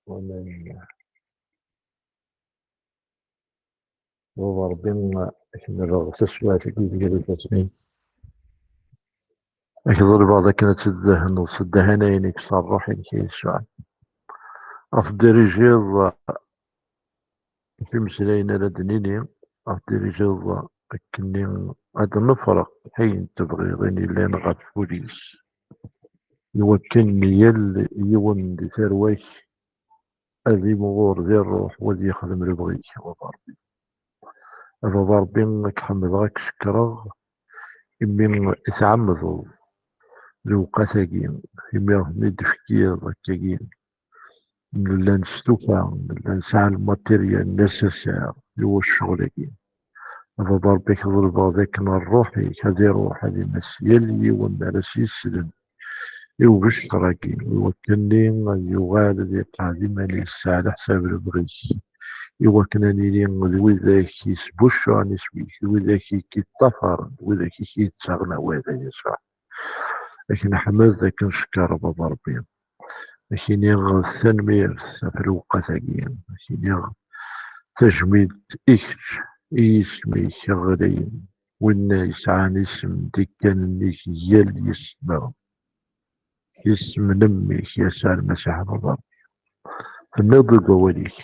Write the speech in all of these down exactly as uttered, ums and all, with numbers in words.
Waman. Baba Ṛebbi, ad k-nerreɣ taswiɛt-agi deg ifassen-ik. Ad k-ḍelbeɣ d akken ad teddehneḍ s ddehanayen-ik s ṛṛuḥ-inek a Yasuɛ. Ad ɣ-tdirijiḍ timeslayin ara d-nini, ad ɣ-tdirijiḍ akkenni ad nefreq ayen tebɣiḍ, ayen yellan ɣef wul-is, iwakken yal yiwen di tarwa-k ad imɣur di ṛṛuḥ u ad yexdem lebɣi-k, a Baba Ṛebbi. A Baba Ṛebbi, ad k-ḥemdeɣ, ad k-cekkreɣ, imi i tɛemmdeḍ lewqat-agi, imi i ɣ-ten-id-tefkiḍ akkagi. Nella nestufa, nella nesɛa lmatirya nécessaire i ccɣel-agi. A Baba Ṛebbi, ad k-ḍelbeɣ d akken ṛṛuḥ-ik ad iṛuḥ, ad imess yal yiwen ara s-yeslen i ubeccer-agi, i wakken-nni ad yuɣal ad iqeɛɛed iman-is ɛla ḥsab lebɣi-k, i wakken ad nili d widak yesbuccuɛen isem-ik, d widak i k-iṭṭafaren, d widak i k-yettaɣen awal, a Yasuɛ. Ad k-neḥmed, ad k-ncekker, a Baba Ṛebbi. Ad k-iniɣ tanemmirt ɣef lewqat-agi. Ad k-iniɣ tajmilt i kečč, i yisem-ik aɣlayen, winna yesɛan isem d ikkan-nni-k yal yisem. Isem n mmi-k, Yasuɛ Lmasiḥ, a Baba Ṛebbi. Tenniḍ deg wawal-ik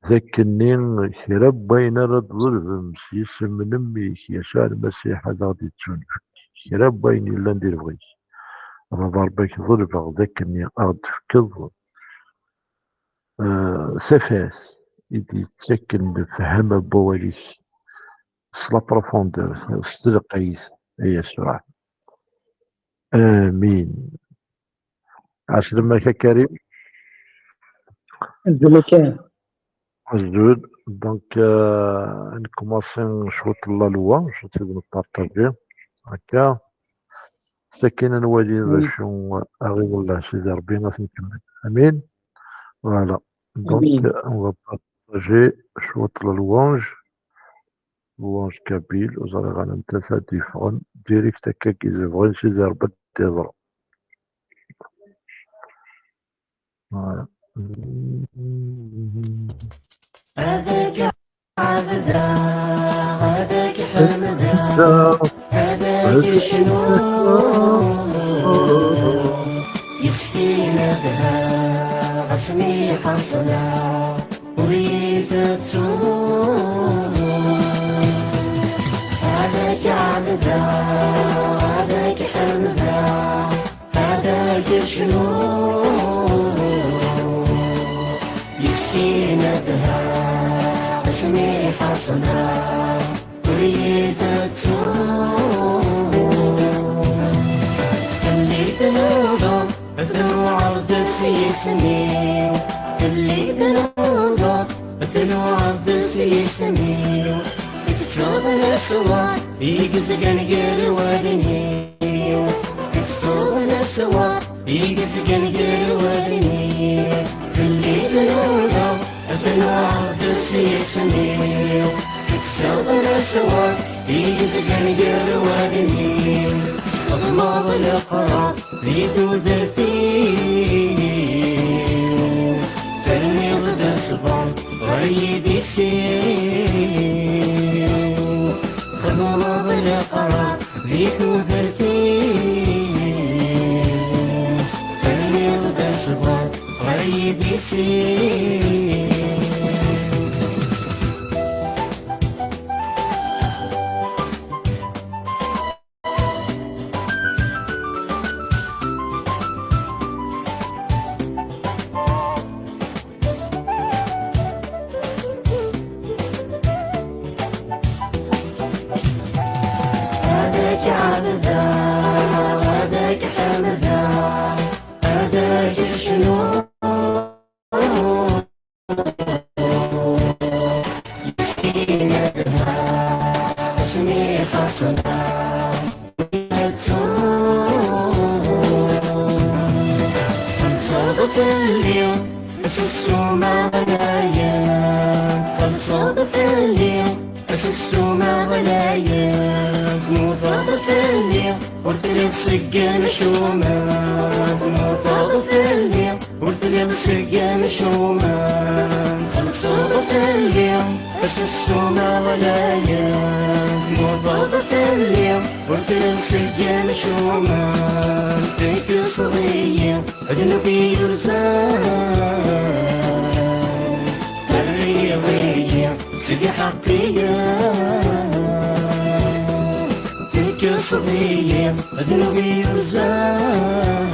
d akken-nni kra n wayen ara d-tḍelbem s yisem n mmi-k, Yasuɛ Lmasiḥ, ad aɣ-d-ittunefk. Kra n wayen yellan di lebɣi-k, a Baba Ṛebbi, ad k-ḍelbeɣ d akken-nni ad aɣ-d-tefkeḍ, eh, tafat i d-yettaken lefhama n wawal-ik s la profondeur, s telqayt, a Yasuɛ. Amin. Ɛeslama-k a Karim. Azul a Karim. Azul. Donc, euh, nkumaṣi cwiṭ n la loi, cwiṭ ad npartaji. Akka. Sakin ad nwali d acu aɣ-iwelleh Sidi Ṛebbi, ad t-nkemmel. Amin. Voilà. Donc, on va partager cwiṭ la louange. Louange kabyle, ur ẓriɣ ara anta ad d-yeffɣen. Direct akka i d-bɣin Sidi Ṛebbi ad d-iḍru. Voilà. Ad k-ɛebdeɣ, ad k-ḥemdeɣ, ad k-cnuɣ. Yessefk ad hedreɣ asmi ḥeṣleɣ ur iyi-tettuɣ. Ad k-ɛebdeɣ, ad k-ḥemdeɣ, ad k-cnuɣ. Yessefk ad hedreɣ asmi ḥeṣleɣ ur iyi-tettuɣ. Fell-i tnudaḍ, tnuɛeḍ-d s yisem-iw. Fell-i tnudaḍ, tnuɛeḍ-d s yisem-iw. Tekkseḍ leswar i yezgan gar wallen-iw. Tekkseḍ leswar i yezgan gar wallen-iw. Fell-i tnudaḍ, tnuɛeḍ-d s yisem-iw. Tekkseḍ leswar i yezgan gar wallen-iw. Txedmeḍ leqrar di tudert-iw. Terniḍ-d ṣṣber ɣer yidis-iw. Txedmeḍ leqrar di tudert-iw. Terniḍ-d ṣṣber ɣer yidis-iw. Ad k-ɛebdeɣ, ad k-ḥemdeɣ, ad k-cnuɣ. Yessefk ad hedreɣ asmi ḥeṣleɣ ur iyi-tettuɣ. Txellṣeḍ fell-i s ssuma ɣlayen. Txellṣeḍ fell-i s ssuma ɣlayen. Tmuteḍ fell-i, ur telliḍ seg imcumen. Tmuteḍ fell-i, ur telliḍ Seg yemcumen txellṣeḍ fell-i, ass ssuma ɣlayen tmuḍeḍ fell-i, ur telsiḍ yemcumen, tekkseḍ-iyi ddnub i yurzan, terriḍ-iyi seg iḥeqqiyen, tekkseḍ-iyi ddnub i yurzan,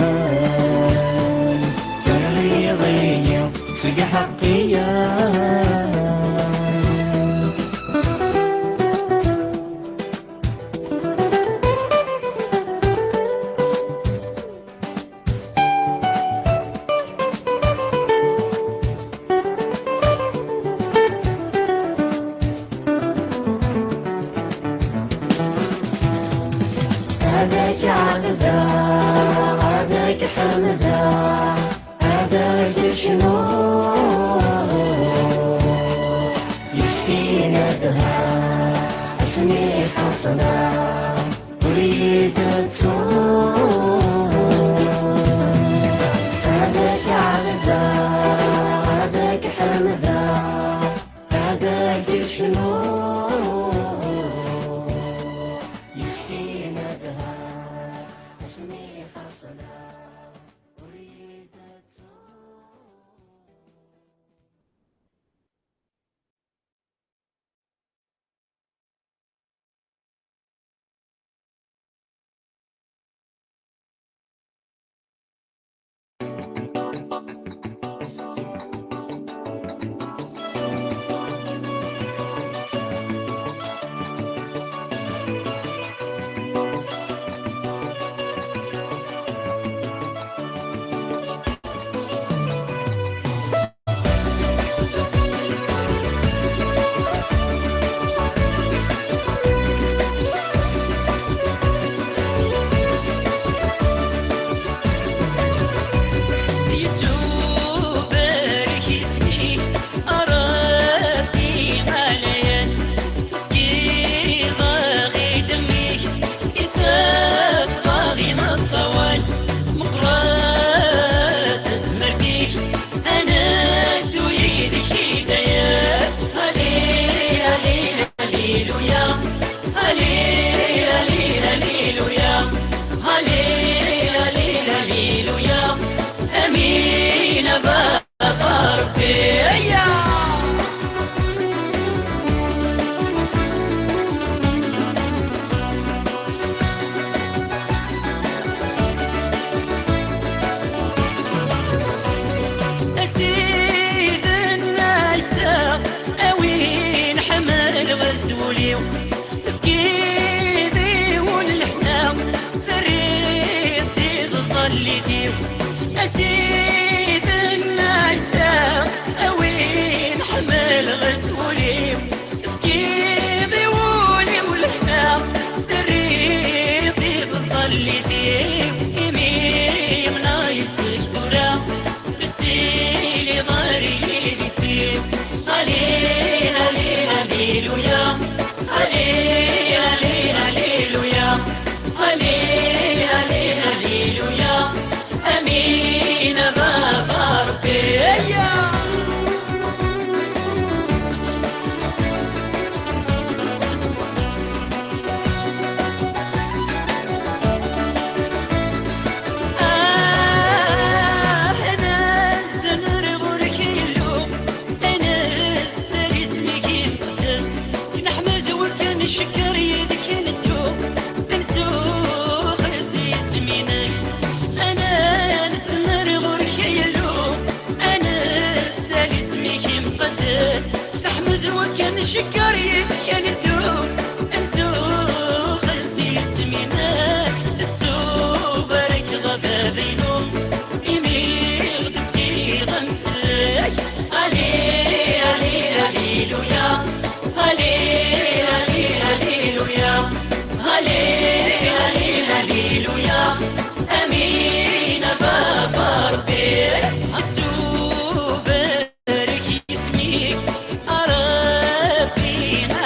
terriḍ-iyi seg iḥeqqiyen. Ad k-ɛebdeɣ, ad k-ḥemdeɣ, ad k-cnuɣ. Yeskin ad ha asmi ḥeṣleɣ, ur iyi-tettuḍ. Ad k-ɛebdeɣ, ad k-ḥemdeɣ, ad k-cnuɣ. Yeskin ad ha asmi ḥeṣleɣ, ur iyi-tettuḍ. Yettubarek isem-ik, a Ṛebbi ɛlayan. Tefkiḍ-aɣ-id mmi-k, isafeɣ-aɣ imeṭṭawen. Meqqret tezmert-ik, ad neddu yid-k i dayem. Halil, halil, haliluya. Halil, halil, haliluya. Halil, halil, haliluya. Amin, a Baba Ṛebbi. Ayya! A Sidna Ɛisa, a win ḥemmleɣ s wul-iw, tefkiḍ i wul leḥna, terriḍ-t i tẓallit-iw. A Sidna Ɛisa, a win ḥemmleɣ s wul-iw, tefkiḍ i wul-iw lehna, terriḍ-t i tẓallit-iw. Imi yemneɣ yes-k tura, tessiliḍ ar yidis-iw. Halil, halil, haliluya. Halil, halil, haliluya. Halil, halil, haliluya. Amin, a Baba Ṛebbi. Ayya! Ah, nzemmer ɣur-k, ay Illu, ad nessali isem-ik imqeddes. Neḥmed-ik, ncekkeṛ, yid-k neddu, nsuxes isem-inek. Ad nzemmer ɣur-k, ay Illu, ad nessali isem-ik imqeddes. Neḥmed-ik, ncekkeṛ, yid-k neddu, nsuxes isem-inek. Tettubarkeḍ a baba-inu, imi ɣ-d-tefkiḍ amsellek. Halil, halil, haliluya. Halil, halil, haliluya. Halil, halil, haliluya. Amin, a Baba Ṛebbi. Ad ttubarek isem-ik, a Ṛebbi, a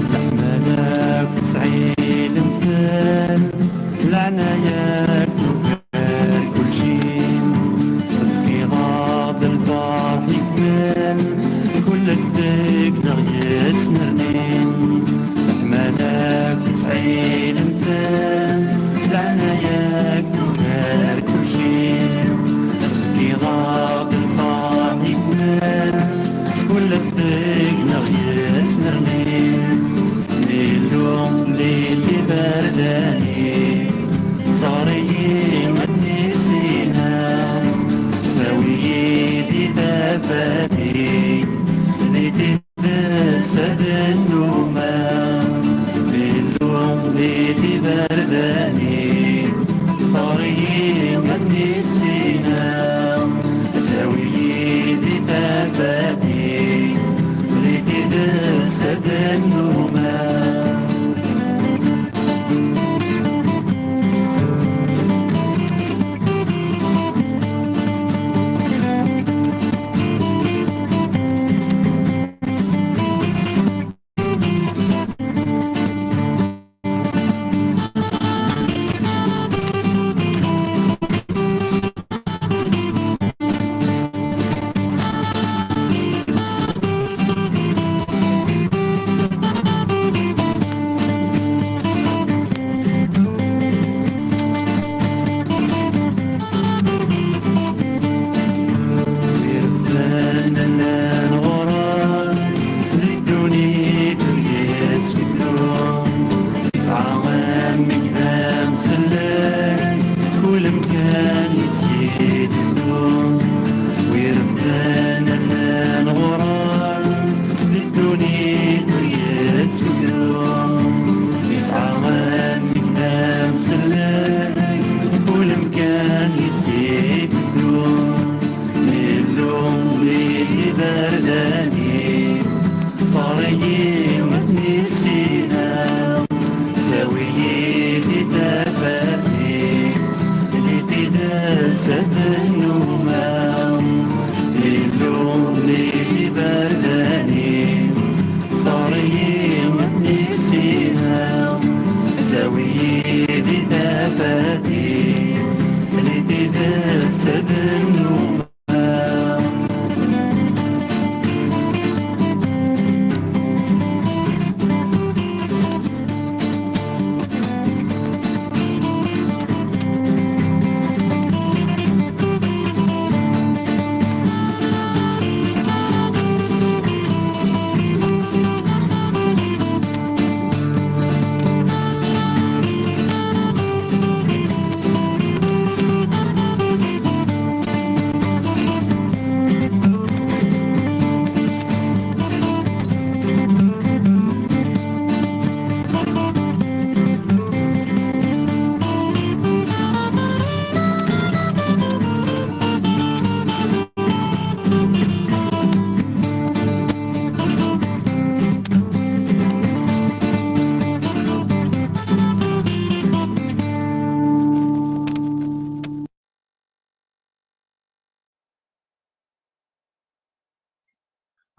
Leḥmala-k tesɛi lemtel, leɛnaya-k tugar kulci. Tefkiḍ-aɣ-d lferḥ ikmen, kul ass deg-neɣ yettnernin. Leḥmala-k tesɛi lemtel, leɛnaya-k tugar kulci. Tefkiḍ-aɣ-d lferḥ ikmen, kul ass deg-neɣ yettnernin. Illu mlil iberdan-ik, sɣer-iyi ad nissineɣ, sawi-yi di tafat-ik, di tidet ad nnumeɣ. Illu mlil iberdan-ik, sɣer-iyi ad nissineɣ, sawi-yi di tafat-ik, di tidet ad nnumeɣ. Irfan llan ɣur-m, di ddunit ur yettbeddu. Yesɛa amek d amsellek, kul amkan yettiddu. Wid bdan allan ɣur-m, di ddunit ur yettbeddu. Yesɛa amek d amsellek, kul amkan yettiddu. Illu mlil iberdan-ik, sɣer-iyi ad nissineɣ, sawi-yi di tafat-ik, di tidet ad nnumeɣ. Illu mlil iberdan-ik,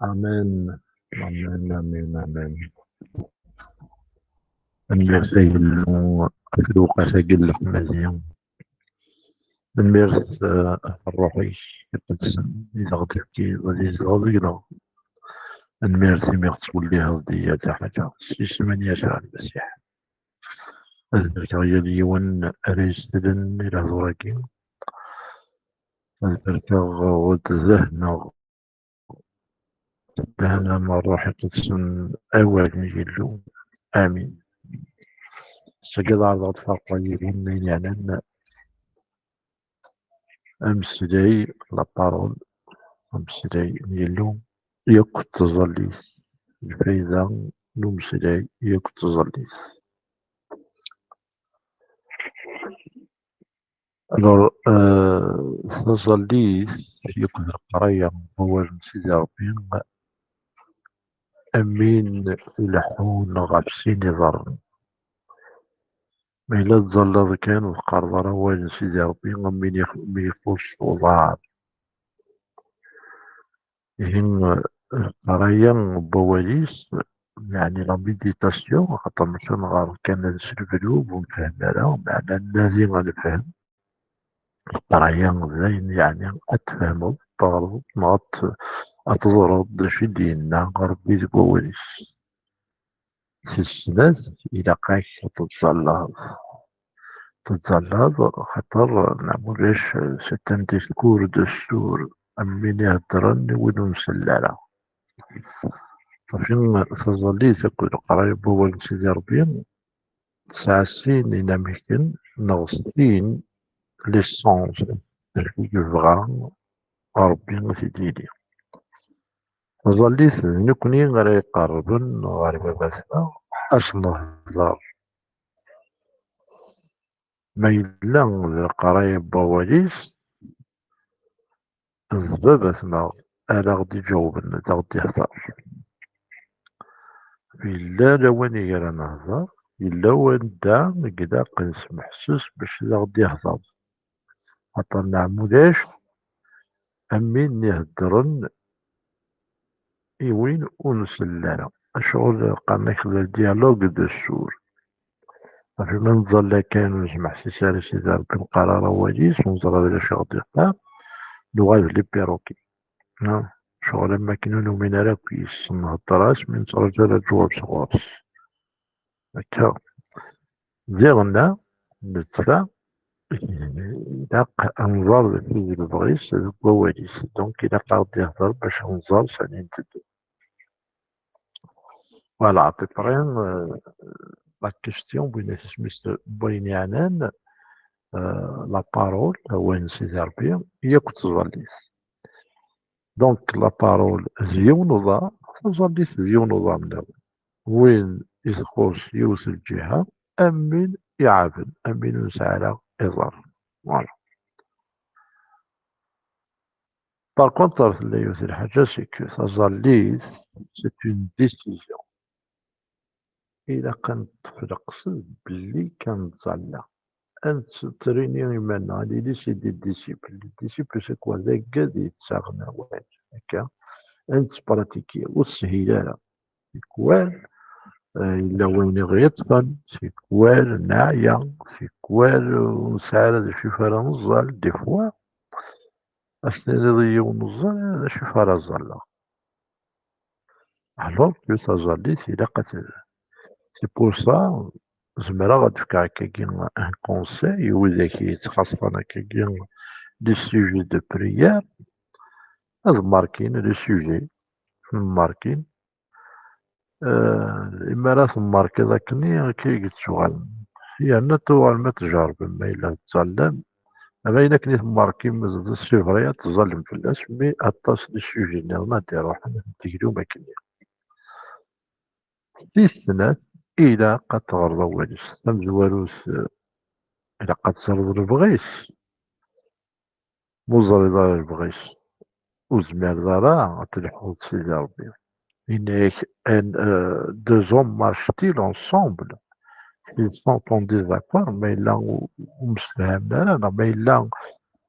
Amen. Amen, amen, amen. Tanemmirt ay Illu ɣef lewqat-agi n leḥmadi. Tanemmirt, eh, ɣef ṛṛuḥ-ik iqedsen i d aɣ-d-tefkiḍ ad izdeɣ deg-neɣ. Tanemmirt imi ɣ-tettwelliheḍ di yal taḥaǧa s yisem n Yasuɛ Lmasiḥ. Ad barkeɣ yal yiwen ara yeslen i lehdur-agi. Ad barkeɣ, ad dehneɣ ddehn n Ṛṛuḥ Iqedsen, awal n Yillu. Amin. Sagi ad ɛerḍeɣ ad ferqeɣ yid-wen ayen yeɛnan ameslay, la parole, ameslay n Yillu yakk d tẓallit. Lfayda n umeslay yakk d tẓallit. Alors, euh, taẓallit yakk d leqraya n wawal n Sidi Ṛebbi, am win ileḥḥun ɣef sin iḍarren. Ma yella tẓallaḍ kan ur teqqareḍ ara awal n Sidi Ṛebbi, am win ix-, mi ixuṣṣ uḍar. Ihi, leqraya n wawal-is, yeɛni la méditation, axaṭer mačči ad nɣer kan ad nesleblub ur nefhim ara, meɛna ad nadi ad nefhem. Leqraya d ayen yeɛni ad tfehmeḍ, ad teɣreḍ, neɣ ad t-, ad teẓreḍ d acu i d-yenna Ṛebbi deg wawal-is. Tis snat, ilaq-ak ad tettẓallaḍ. Tettẓallaḍ, xaṭer, neɣ ma ulac, c'est un discours de sourd, am win iheddren i win ur nsell ara. Ɣef taẓallit akked leqraya n wawal n Sidi Ṛebbi, tesɛa sin inamek, neɣ sin les sens, d acu i yebɣa Ṛebbi ad t-id-yini. Taẓallit d nekkni ara iqerrben ɣer baba-tneɣ, ad s-nehder. Ma yella d leqraya n wawal-is, d baba-tneɣ ara ɣ-d-iǧawben, ad ɣ-d-ihder. Yella lawan i ara nehder, yella wanda i ilaq ad nesmeḥses bac ad ɣ-d-ihder. Axaṭer neɣ ma ulac, am win iheddren i win ur nsell ara. Acuɣer qqaren-ak le dialogue de sourds? Ɣef ma nettẓalla kan ur nesmeḥsis ara i Sidi Ṛebbi, neqqar ara awal-is, ur neẓri ara d acu i ɣ-d-iqqar, nuɣal d les perroquets. Ha? Ccɣel am wakken ur numin ara akk yis-s, nhedder-as, mi nettraǧu ara lǧwab sɣur-s. Akka. Diɣenna, netta, ilaq ad nẓer d acu i d lebɣi-s deg wawal-is. Donc, ilaq ad ɣ-d-ihder bac ad nẓer sani nteddu. Voilà, à peu près, euh, la question, win isem-is, n wayen yeɛnan, euh, la parole, awal n Sidi Ṛebbi, yakk d tẓallit. Donc, la parole d yiwen uḍar, taẓallit d yiwen uḍar nniḍen. Win i txuṣṣ yiwet lǧiha, am win iɛaben, am win ur nesɛi ara iḍarren. Voilà. Par contre, tella yiwet lḥaǧa, c'est que taẓallit, c'est une décision. Ilaq ad neṭṭef leqsed belli kan nettẓalla. Ad nettrini iman-nneɣ, ad nili c'est des disciples. Les disciples, c'est quoi? D agad yettaɣen awal. Akka. Ad nettpratiki. Ur teshil ara. Tikwal, eh, yella wayen i ɣ-yeṭṭfen, tikwal neɛya, tikwal ur nesɛi ara d acu ara neẓẓal, des fois, ad s-tiniḍ i yiwen uẓẓal, d acu ara ẓẓalleɣ. Alors que taẓallit ilaq ad t-, c'est pour ça, zemreɣ ad d-fkeɣ akkagi un conseil i widak yettxaṣṣan akkagi les sujets de prière, ad markin les sujets, markin, euh, imi ara temmarkiḍ akkenni, akka i yettuɣalen. Yerna tuɣalem ad tjerrbem ma yella tettẓallam, ama ayen akken i temmarkim, d, c'est vrai, ad tettẓallem fell-as, mais aṭas n les sujets nniḍen ad d-iruḥen, ad d-iglum akkenni. Tis snat, ilaq ad teɣreḍ awal-is. Tamezwarut, eh, ilaq ad teẓreḍ lebɣi-s. Ma ur teẓriḍ ara lebɣi-s, ur tezmireḍ ara ad telḥuḍ d Sidi Ṛebbi. Yenna-yak, un, euh, deux hommes marchent-ils ensemble s'ils sont en désaccord, ma yella ur, ur msefhamen ara, neɣ ma yella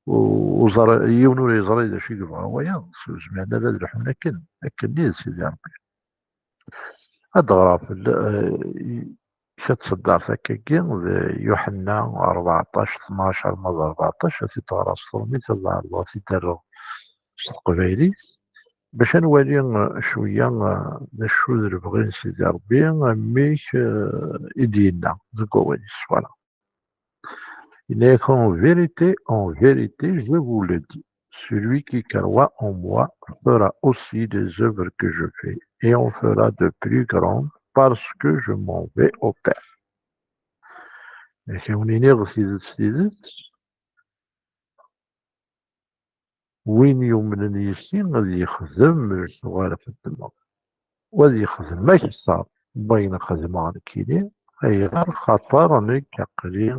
u-, uẓar-, yiwen ur yeẓri d acu i yebɣa wayeḍ, s-, ur zmiren ara ad lḥun akken, akken-nni d Sidi Ṛebbi. Ad d-ɣreɣ fell-, eh, kra n tseddart akkagi, d Yuḥenna rbeɛṭac, tnac arma d rbeɛṭac, ad t-id-ɣreɣ s tṛumit, ad ɛerḍeɣ ad t-id-rreɣ s teqbaylit, bac ad nwali, eh, cwiya, eh, d acu d lebɣi n Sidi Ṛebbi, amek, eh, i d-yenna deg wawal-is, voilà. Il est en vérité, en vérité, je vous le dis, celui qui croit en moi fera aussi des œuvres que je fais, et en fera de plus grandes, parce que je m'en vais au Père. Ad awen-iniɣ tidet, tidet, win yumnen yis-i ad yexdem lecɣal xeddmeɣ, u ad yexdem akteṛ n wayen xedmeɣ nekkini. Ayɣer? Xaṭer nekk aql-i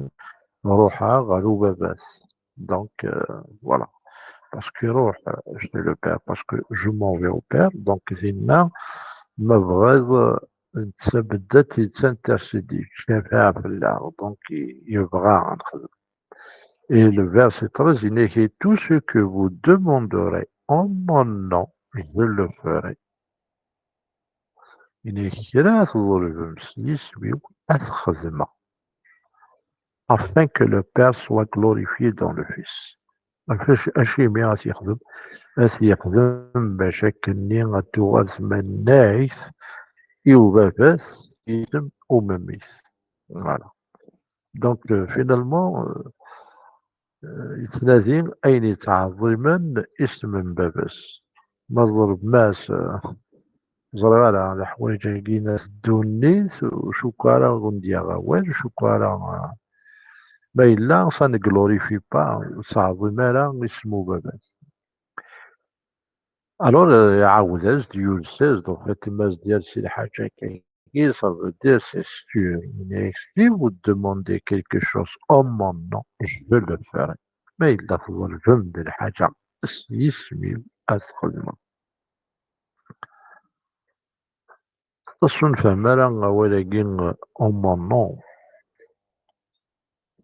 ruḥeɣ ɣer ubabat. Donc, euh, voilà. Parce que ruḥ, euh, chez le Père, parce que je m'en vais au Père. Donc, dinna, ma bɣiḍ, euh, d tabeddat i d intercédé, yettcafaɛ fell-aɣ. Donc, i-, yebɣa ad nexdem. Et le verset treize, il est écrit, tout ce que vous demanderez en mon nom, je le ferai. Il est écrit, kra tḍelbem s yisem-iw, ad t-xedmeɣ. Afin que le Père soit glorifié dans le Fils. Ɣef acu-, acimi ad t-yexdem? Ad t-yexdem bac akkenni ad tuɣal tmanegt i ubabat, isem umemmit. Voilà. Donc, euh, finalement, euh, euh, yettnadi ayen yettɛeḍḍimen isem n baba-s. Ma tḍelbem-as, euh, ẓriɣ ara leḥwayeǧ-agi n ddunit, ur cukkeɣ ara ur wen-d-yaɣ awal, ur cukkeɣ ara, euh, ma yella, ça ne glorifie pas, ur tettɛeḍḍim ara isem n baba-s. Alors, euh, iɛawed-as-d, yules-as-d, en fait, ma as-d-yers i lḥaǧa-agi, ça veut dire c'est sûr. Il est écrit, vous demandez quelque chose en mon nom, je le ferai. Ma yella tḍelbem-d lḥaǧa s yisem-iw, ad t-xedmeɣ. Ur nefhim ara awal-agi, en mon nom.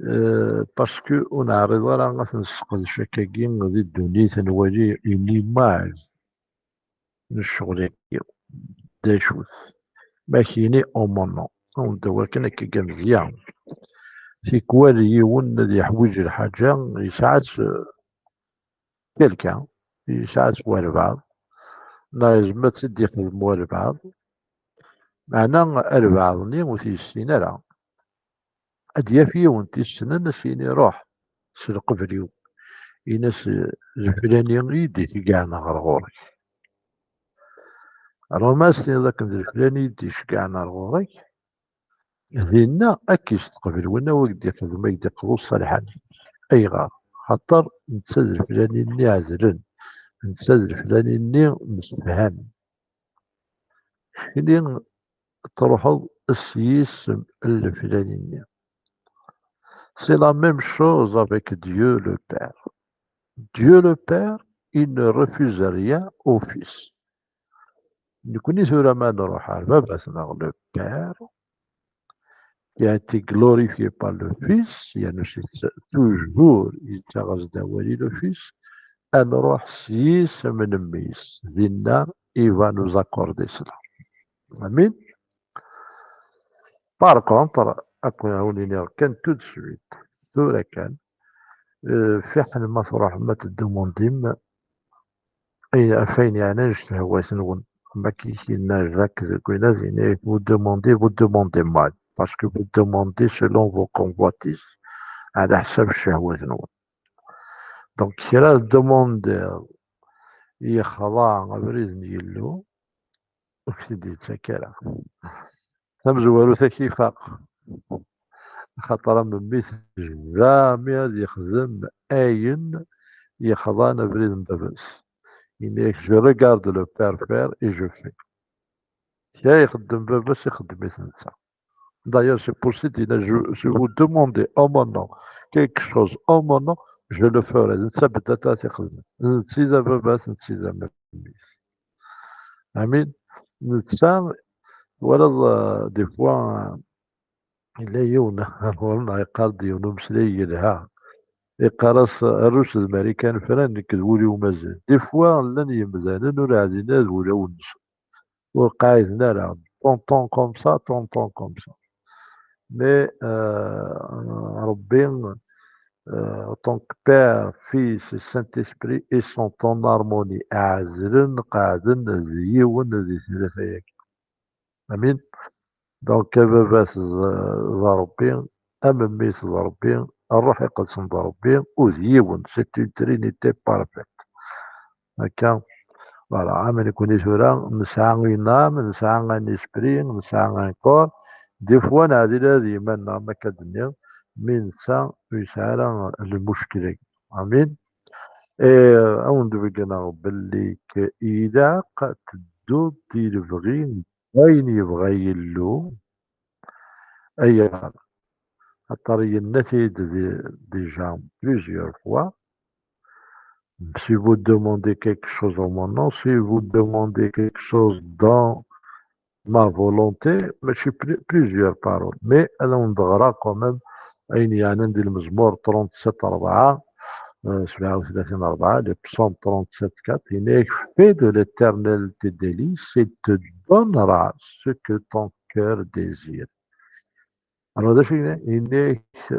Euh, parce que ur neɛriḍ ara ad t-nesseqdec akkagi di ddunit, ad nwali une image n ccɣel-agi. D acu-t? Ma ak-yini en mon nom, ad wen-d-awiɣ kan akkagi amezya. Tikwal yiwen ad yeḥwiǧ lḥaǧa, yesɛa-tt, euh, quelqu'un, yesɛa-tt walbeɛḍ, neɣ yezmer ad tt-id-yexdem walbeɛḍ, meɛna albeɛḍ-nni ur t-yessin ara. Ad d-yaf yiwen t-yessnen, ad s-yini, ruḥ s lqebl-iw, in-as, d leflani i d-iteggɛen ɣer ɣur-k. Alors, ma as-tiniḍ akken d leflani i d-iceggɛen ɣer ɣur-k, dinna ad k-yesteqbel win a k-d-ixedmen, a k-d-iqḍu ṣṣaliḥa-nni. Ayɣer? Xaṭer netta d leflani-nni ɛedlen, netta d leflani-nni msefhamen. Keččini truḥeḍ s yisem n leflani-nni. C'est la même chose avec Dieu le Père. Dieu le Père, il ne refuse rien au Fils. Nekkni tura ma nruḥ ar baba-tneɣ le Père, qui a été glorifié par le Fils, il y a toujours, yettaɣ-as-d awal i le Fils, ad nruḥ s yisem n mmi-s, dinna, il va nous accorder cela. Amin. Par contre, ad wen-iniɣ kan tout de suite, tura kan, euh, fiḥel ma truḥem ad teddumundim, ay, ɣef ayen yeɛnan ccehwat-nwen. Ma k-, yenna Jacques deg winna, yenna-yak, vous demandez, vous demandez mal, parce que vous demandez selon vos convoitises, ɛla ḥsab ccehwat-nwen. Donc, kra tdemandiḍ yexḍa abrid n Yillu, ur k-t-id-yettak ara. Tamezwarut ad k-ifaq. Axaṭer am mmi-s, jamais ad yexdem ayen yexḍan abrid n baba-s. Yenna-yak, je regarde le père faire et je fais. Kra ixeddem baba-s, ixeddem-it netta. D'ailleurs, c'est pour ça qu'il a, je, si vous demandez en mon nom quelque chose en mon nom, je le ferai. Netta beddat ad t-ixdem. Netta i d baba-s, netta i d mmi-s. Amin. Netta, twalaḍ, euh, des fois, euh, yella yiwen ɣur-neɣ yeqqar-d yiwen umeslay yelha. Iqqar-as Rrus d Marikan fran, nekk d wul-iw mazal. Des fois llan yemdanen ur ɛdin ara d wulawen-nsen, ur qɛiden ara, tonton comme ça, tonton comme ça. Mais euh, Rebbi euh, en tant que Père, Fils et Saint-Esprit, ils sont en harmonie. Ɛedlen, qeɛden d yiwen di tlata-agi. Amin. Donc, a baba-s d, d Rebbi, a memmi-s d Rebbi, Ṛṛuḥ Iqedsen d Rebbi, u d yiwen. C'est une trinité parfaite. Akka, voilà, am nekkni tura, nesɛa une âme, nesɛa un esprit, nesɛa un corps. Des fois, neɛdil ara d yiman-nneɣ, am akka d-nniɣ, mi netta ur yesɛi ara lmuckla-agi. Amin. Et, euh, ad wen-d-beggneɣ belli k-, ilaq tedduḍ di lebɣi n wayen yebɣa Yillu. Ayɣer? Axaṭer yenna-t-id di-, déjà plusieurs fois. Si vous demandez quelque chose en mon nom, si vous demandez quelque chose dans ma volonté, mačči pli-, plusieurs paroles. Mais ad awen-d-ɣreɣ quand même ayen yeɛnan di Lmezmur trente-sept rebɛa, euh, sebɛa u tlatin rebɛa, le psaume trente-sept quatre, yenna-yak, fais de l'Éternel tes délices, il te donnera ce que ton cœur désire. Alors, d acu yenna? Yenna-yak,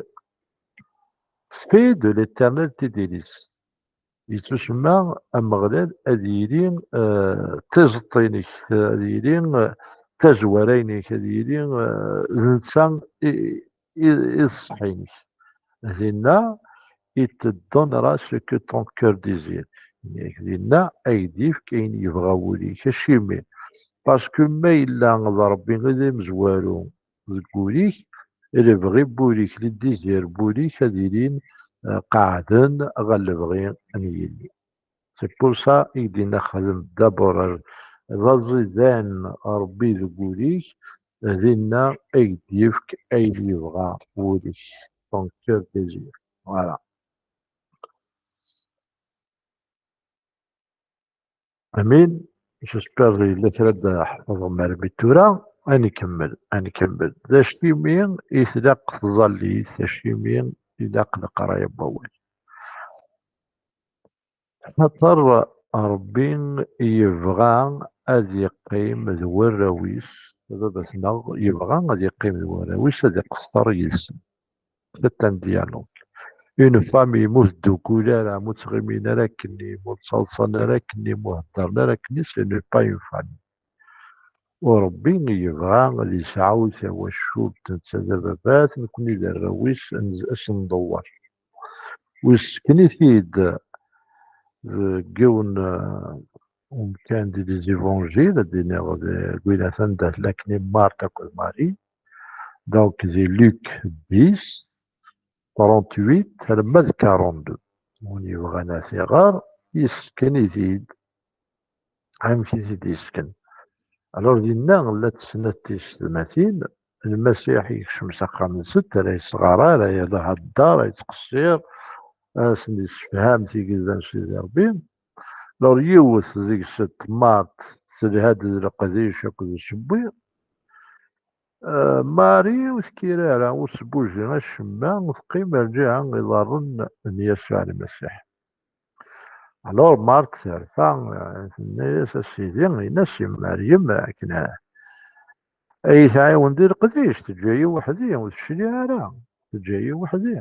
fais de l'Éternel tes délices. Yettusemma Ameɣlal ad yili, euh, tiẓeṭ-inek, ad yili, euh, tazwara-inek, ad yili, euh, d netta i, i, i d ṣṣeḥ-inek. Dinna, il te donnera ce que ton cœur désire. Dinna ay d-yefk ayen yebɣa wul-ik. Acimi? Parce que ma yella d Rebbi i d amezwaru deg wul-ik, lebɣi n wul-ik, les désirs n wul-ik ad ilin, eh, qeɛden ɣer lebɣi n Yillu. C'est pour ça i d-yenna xdem d'abord ar-, d aẓidan Rebbi deg wul-ik, dinna ay d-yefk ayen yebɣa wul-ik. Ton cœur désire. Voilà. Amin. J'espère yella kra d-ḥefḍem armi tura. Ad nkemmel, ad nkemmel. D acimi i tlaq tẓallit, acimi ilaq leqraya n wawal? Xaṭer Rebbi yebɣa ad yeqqim d warraw-is, baba-tneɣ yebɣa ad yeqqim d warraw-is, ad iqeṣṣer yid-sen. C'est un dialogue. Une famille, mu teddukul ara, mu ttɣimin ara akkenni, mu ttaḍsan ara akkenni, mu heddren ara akkenni, ce n'est pas une famille. U Rebbi yebɣa ad yesɛu tawacult, netta d ababat, nekkni d arraw-is, ad s-ndewwer. Wis sken-it-id deg yiwen, eh, umkan di les évangiles, ad d-iniɣ deg win atan dat lakni Marthe akked Marie. Donc, di Luc dix, trente-huit alamma d quarante-deux. Win yebɣan ad t-iɣer, yessken-it-id. Amek i t-id-yessken? Alors, dinna llant snat tisetmatin, Lmasiḥ yekcem s axxam-nsent, ara yesɣaray, ara ihedder, ara yettqeṣṣir, ad asen-yessefham tigezda n Sidi Ṛebbi. Alors, yiwet deg-sent, Marthe, telha-d d leqdic akked usewwi. Eh, Marie ur tekkir ara, ur tesbuji acemma, teqqim rǧiɛa iḍarren n Yasuɛ Lmasiḥ. Alors, Marthe terfa, eh, tenna-yas, a Sidi, in-as i Meryem akken, eh, ay tɛiwen di leqdic, teǧǧa-yi weḥd-i, ur tecliɛ ara, teǧǧa-yi weḥd-i.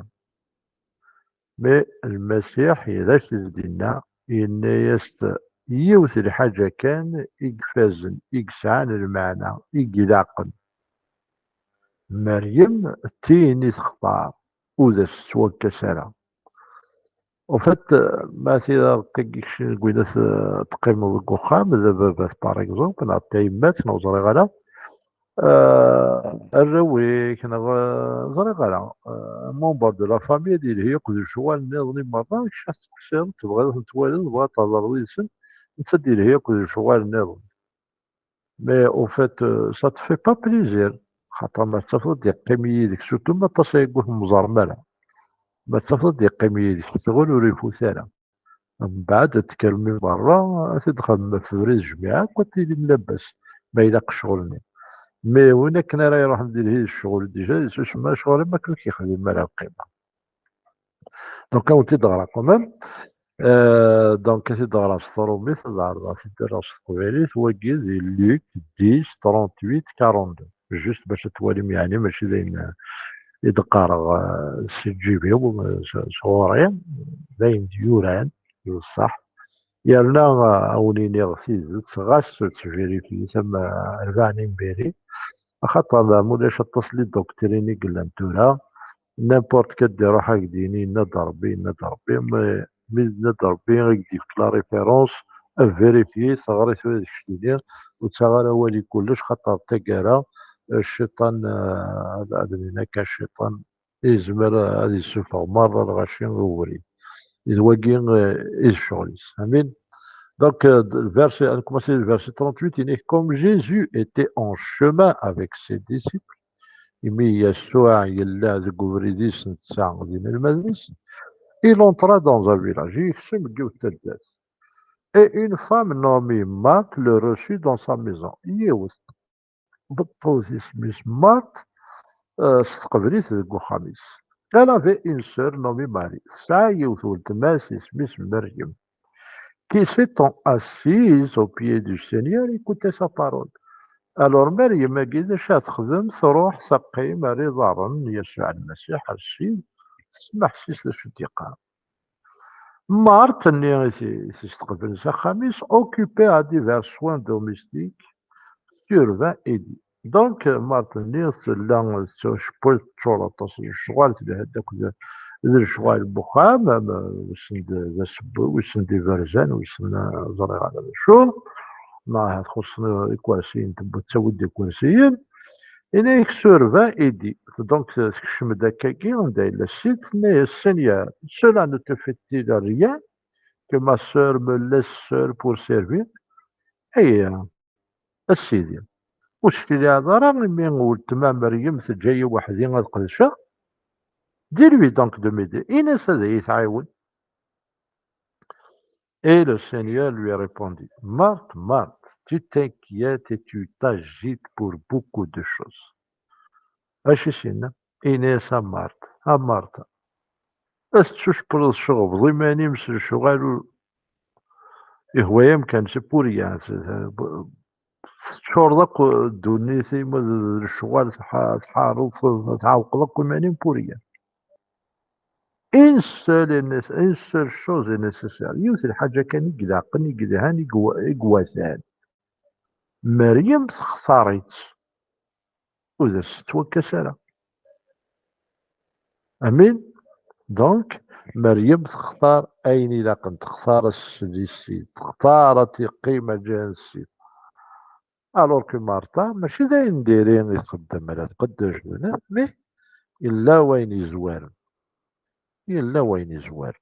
Mais Lmasiḥ, d acu i d-yenna? Yenna-yas yiwet lḥaǧa kan i ifazen, i yesɛan lmeɛna, i ilaqen. Meryem d tin i textar, ur d as-tettwakkes ara. En fait, ma tira kečč deg win teqqimeḍ deg uxxam, d baba-t, par exemple, neɣ d tayemmat, neɣ ur ẓriɣ ara, euh, arraw-ik, neɣ, euh, ẓriɣ ara, euh, membre de la famille ad yelhi akk d lecɣal nniḍen i merra, kečč ad tettqeṣṣireḍ, tebɣiḍ ad ten-twaliḍ, tebɣiḍ ad thedreḍ yid-sen, netta ad yelhi akk d lecɣal nniḍen. Mais au fait, euh, ça te fait pas plaisir. Xaṭer ma tafeḍ ad yeqqim yid-k, surtout ma aṭas ay yewwet ur temẓerem ara. Ma tafeḍ ad yeqqim yid-k, ccɣel ur ifut ara. Mbeɛd ad tekkrem i berra, ad t-id-xedmem ɣef ubrid jmiɛ akk, ad tilim labas, ma ilaq ccɣel-nni. Mais win akken ara iruḥen di lhi d ccɣel, déjà, yessusem, ccɣel am akken ur k-yexdim ara lqima. Donc, ad wen-t-id-ɣreɣ quand même. Euh, donc, ad t-id-ɣreɣ s tṛumit, ad ɛerḍeɣ ad t-id-rreɣ s teqbaylit. Wagi di Luc dix, trente-huit, quarante-deux. Juste bac ad twalim, yeɛni mačči d ayen, euh, i d-qqareɣ, euh, s lǧib-iw, euh, s, s ɣur-i, d ayen d-yuran, d ṣṣeḥ. Yerna, euh, ad wen-iniɣ tidet, ɣas ttverifyit am, euh, rbeɛ n yimbiri, axaṭer ma ulac aṭas n les doctrines i yellan tura, n'importe qui ad d-iruḥ ad ak-d-yini yenna-d Ṛebbi, yenna-d Ṛebbi, mais mi yenna-d Ṛebbi ad ak-d-yefk la référence, ad vérifier, teɣri tura d keččini, ur ttaɣ ara awal i kullec, xaṭer taggara, eh, cciṭan, eh, ad, ad nin akka, cciṭan yezmer ad yessufeɣ merra lɣaci i ubrid. D wagi, eh, i d ccɣel-is. Amin. Donc, euh, le verset, on commence le verset trente-huit, il dit, comme Jésus était en chemin avec ses disciples, imi Yasuɛ yella deg ubrid-is netta d inelmaden-is, il entra dans un village, yekcem deg yiwet taddart. Et une femme nommée Marthe le reçut dans sa maison. Yiwet tmeṭṭut isem-is Marthe, euh, testeqbel-it deg uxxam-is. Elle avait une sœur nommée Marie. Tesɛa yiwet weltma-s isem-is Meryem, qui s'étant assise au pied du Seigneur, écoutait sa parole. Alors, Meryem-agi, d acu ara texdem? Truḥ teqqim ar iḍarren n Yasuɛ Lmasiḥ, ar Ssid, tesmeḥsis d acu i d-yeqqar. Marthe-nni i t-, i t-isteqblen s axxam-is, occupée à divers soins domestiques, survint et dit. Donc, Marthe-nni tella tettcewwil, teččur aṭas n lecɣal, telha-d akked d lecɣal n wexxam, am, wissen d, d asewwi, wissen d iberzan, wissen, eh, ẓriɣ ara d acu. Neɣ ahat xuṣṣen ikersiyen, tewwi, tettawi-d ikersiyen. Yenna-yak, survint et dit. Donc, tekcem-d akkagi, anda yella Ssid, tenna-yas, Seigneur, cela ne te fait-il rien que ma sœur me laisse seule pour servir? Ay, a Sidi, ur s-tiliɛeḍ ara imi weltma Meryem teǧǧa-yi weḥd-i ad qedceɣ? Dis-lui donc de m'aider. Ini-as ad iyi-tɛiwen. Et le Seigneur lui répondit, Marthe, Marthe, tu t'inquiètes et tu t'agites pour beaucoup de choses. Acu i s-yenna? Ini-as, a Marthe, a Marthe, ad tettucewwleḍ, tceɣbeḍ iman-im s lecɣal ur ihwa-yam kan, c'est pour rien. Teččureḍ akk ddunit-im d lecɣal, tḥa-, tḥareḍ, tɛewqeḍ akk iman-im pour rien. Une seule est nécess-, une seule chose est nécessaire. Yiwet n lḥaǧa kan i ilaqen, i yelhan, i iwa-, i iwatan. Meryem textar-itt. Ur as-tettwakkas ara. Amin? Donc, Meryem textar ayen ilaqen, textar ad tesli Ssid, textar ad teqqim ar lǧiha n Ssid. Alors que Martha, mačči d ayen diri i txeddem ara tqeddec, mais yella wayen yezwaren. Yella wayen yezwaren.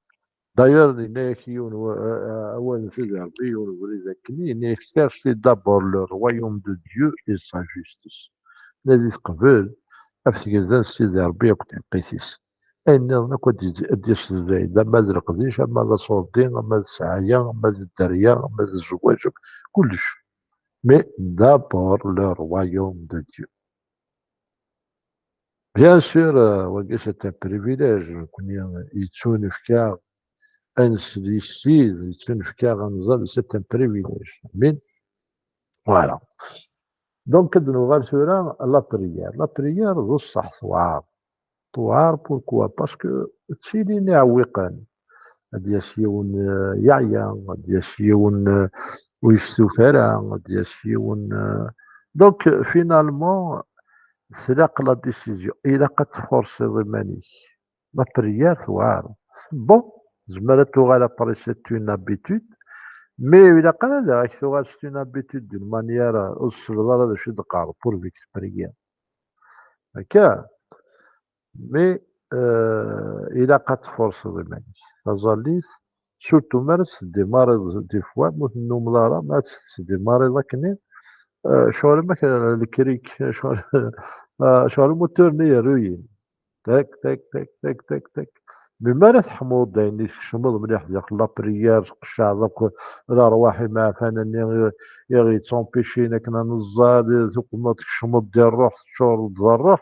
D'ailleurs, yenna-yak yiwen wa-, a-, a-, awal n Sidi Ṛebbi, yiwen ubrid akken, yenna-yak, cherchez d'abord le royaume de Dieu et sa justice. Nadi teqbel ɣef tgelda n Sidi Ṛebbi akked tḥeqqit-is. Ayen nniḍen akk ad d-, ad d-yas zdayen, ama d leqdic, ama d aṣurdi, ama d ssɛaya, ama d dderya, ama d zzwaǧ, kullec. Mais d'abord le royaume de Dieu. Bien sûr, euh, wagi, c'est un privilège. Nekkni yettunefk-aɣ ad nesli Ssid, yettunefk-aɣ ad nẓer, c'est un privilège. Amin. Voilà. Donc, ad nuɣal tura la prière. La prière, d ṣṣeḥ, tewɛer. Tewɛer, pourquoi? Parce que ttilin iɛewwiqen. Ad d-yas yiwen, euh, yeɛya, ad d-yas yiwen, euh, ur yestufa ara, ad d-yas yiwen, euh, donc, euh, finalement, tlaq la décision. Ilaq ad tforsiḍ iman-ik. La prière tewɛer. Bon, tezmer ad tuɣal après, c'est une habitude, mais ilaq ara ad ak-tuɣal c'est une habitude d'une manière, euh, ur tessneḍ ara d acu i d-qqareḍ, pourvu que tu pries. Akka. Mais, euh, ilaq ad tforseḍ iman-ik. Taẓallit, surtout mi ara tettdimariḍ, des fois, ma ur tennumeḍ ara, ma ara tettdimariḍ akken, euh, ccɣel am akken lekrik, ccɣel, euh, ccɣel umutur-nni yerruyin. Tak, tak, tak, tak, tak, tak. Mais mi ara teḥmuḍ d ayen i tkecmeḍ mliḥ daxel la prière, tqeccɛeḍ akk lerwaḥ imeɛfanen-nni i, i ɣ-yettempêchin akken ad neẓẓal, tuqmeḍ, tkecmeḍ di ṛṛuḥ, teččureḍ d ṛṛuḥ,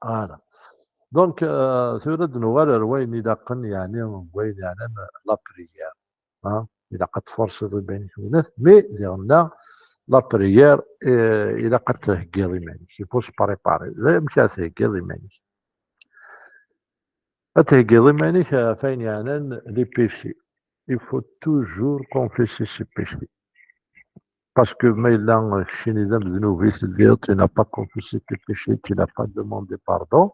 Voilà. Donc, euh, tura ad nuɣal ar wayen ilaqen, yeɛni, wayen yeɛnan la prière. Hein? Ilaq ad tforseḍ iman-ik winat, mais diɣenna la prière, euh, ilaq ad theggiḍ iman-ik. Il faut se préparer. D amek ara theggiḍ iman-ik? Ad theggiḍ iman-ik ɣef wayen yeɛnan les péchés. Il faut toujours confesser ses péchés. Parce que ma yella keččini d amednub i telliḍ, tu n'as pas confessé tes péchés, tu n'as pas demandé pardon,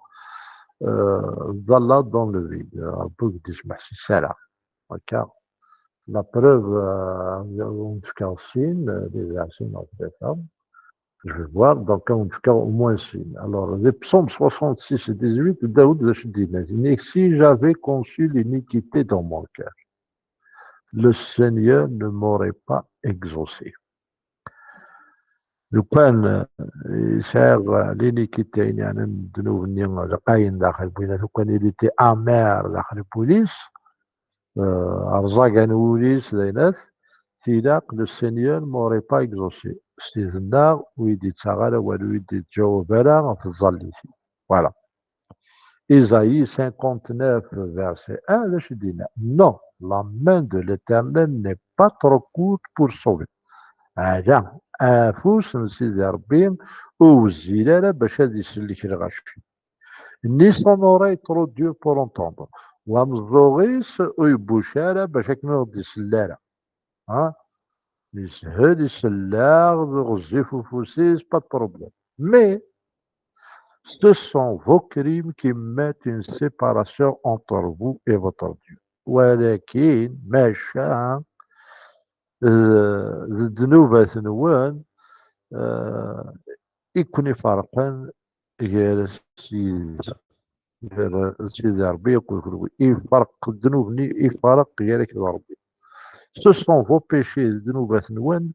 euh, tḍalleḍ dans le vide. Rebbi ur k-d-ismeḥsis ara. Akka. La preuve, euh, ur nefka sin, euh, déjà sin en fait, hein. Je vais voir, donc on nefka au moins sin. Alors, les psaumes soixante-six et dix-huit, Daoud d acu d-yenna? Yenna-k, si j'avais conçu l'iniquité dans mon cœur, le Seigneur ne m'aurait pas exaucé. Lukan, euh, sɛiɣ, euh, l'iniquité, yeɛni ddnub-nni lqayen daxel n wul-is, lukan il était amer daxel n wul-is, euh, rẓagan wul-is, d ayen at, tilaq, le Seigneur m'aurait pas exaucé. Ssid-nneɣ ur yi-d-yettaɣ ara awal, ur yi-d-yettjawab ara ɣef tẓallit-iw. Voilà. Isaïe cinquante-neuf, verset un, d acu i d-yenna? Non, la main de l'Éternel n'est pas trop courte pour sauver. Ala, afus n Sidi Ṛebbi ur wezzil ara bac ad isellek lɣaci. Ni son oreille trop dure pour entendre. Wameẓẓuɣ-is ur yebbuc ara bac akken ur ɣ-d-isell ara. Ha? Yeshel, isell-aɣ-d, ɣezzif ufus-is, pas de problème. Mais, ce sont vos crimes qui mettent une séparation entre vous et votre Dieu. Walakin, maca, d d ddnubat-nwen, eh, i ken-iferqen gar Sidi, gar Sidi Ṛebbi akked kenwi. Iferq ddnub-nni, iferq gar-ak d Ṛebbi. Ce sont vos péchés, d ddnubat-nwen,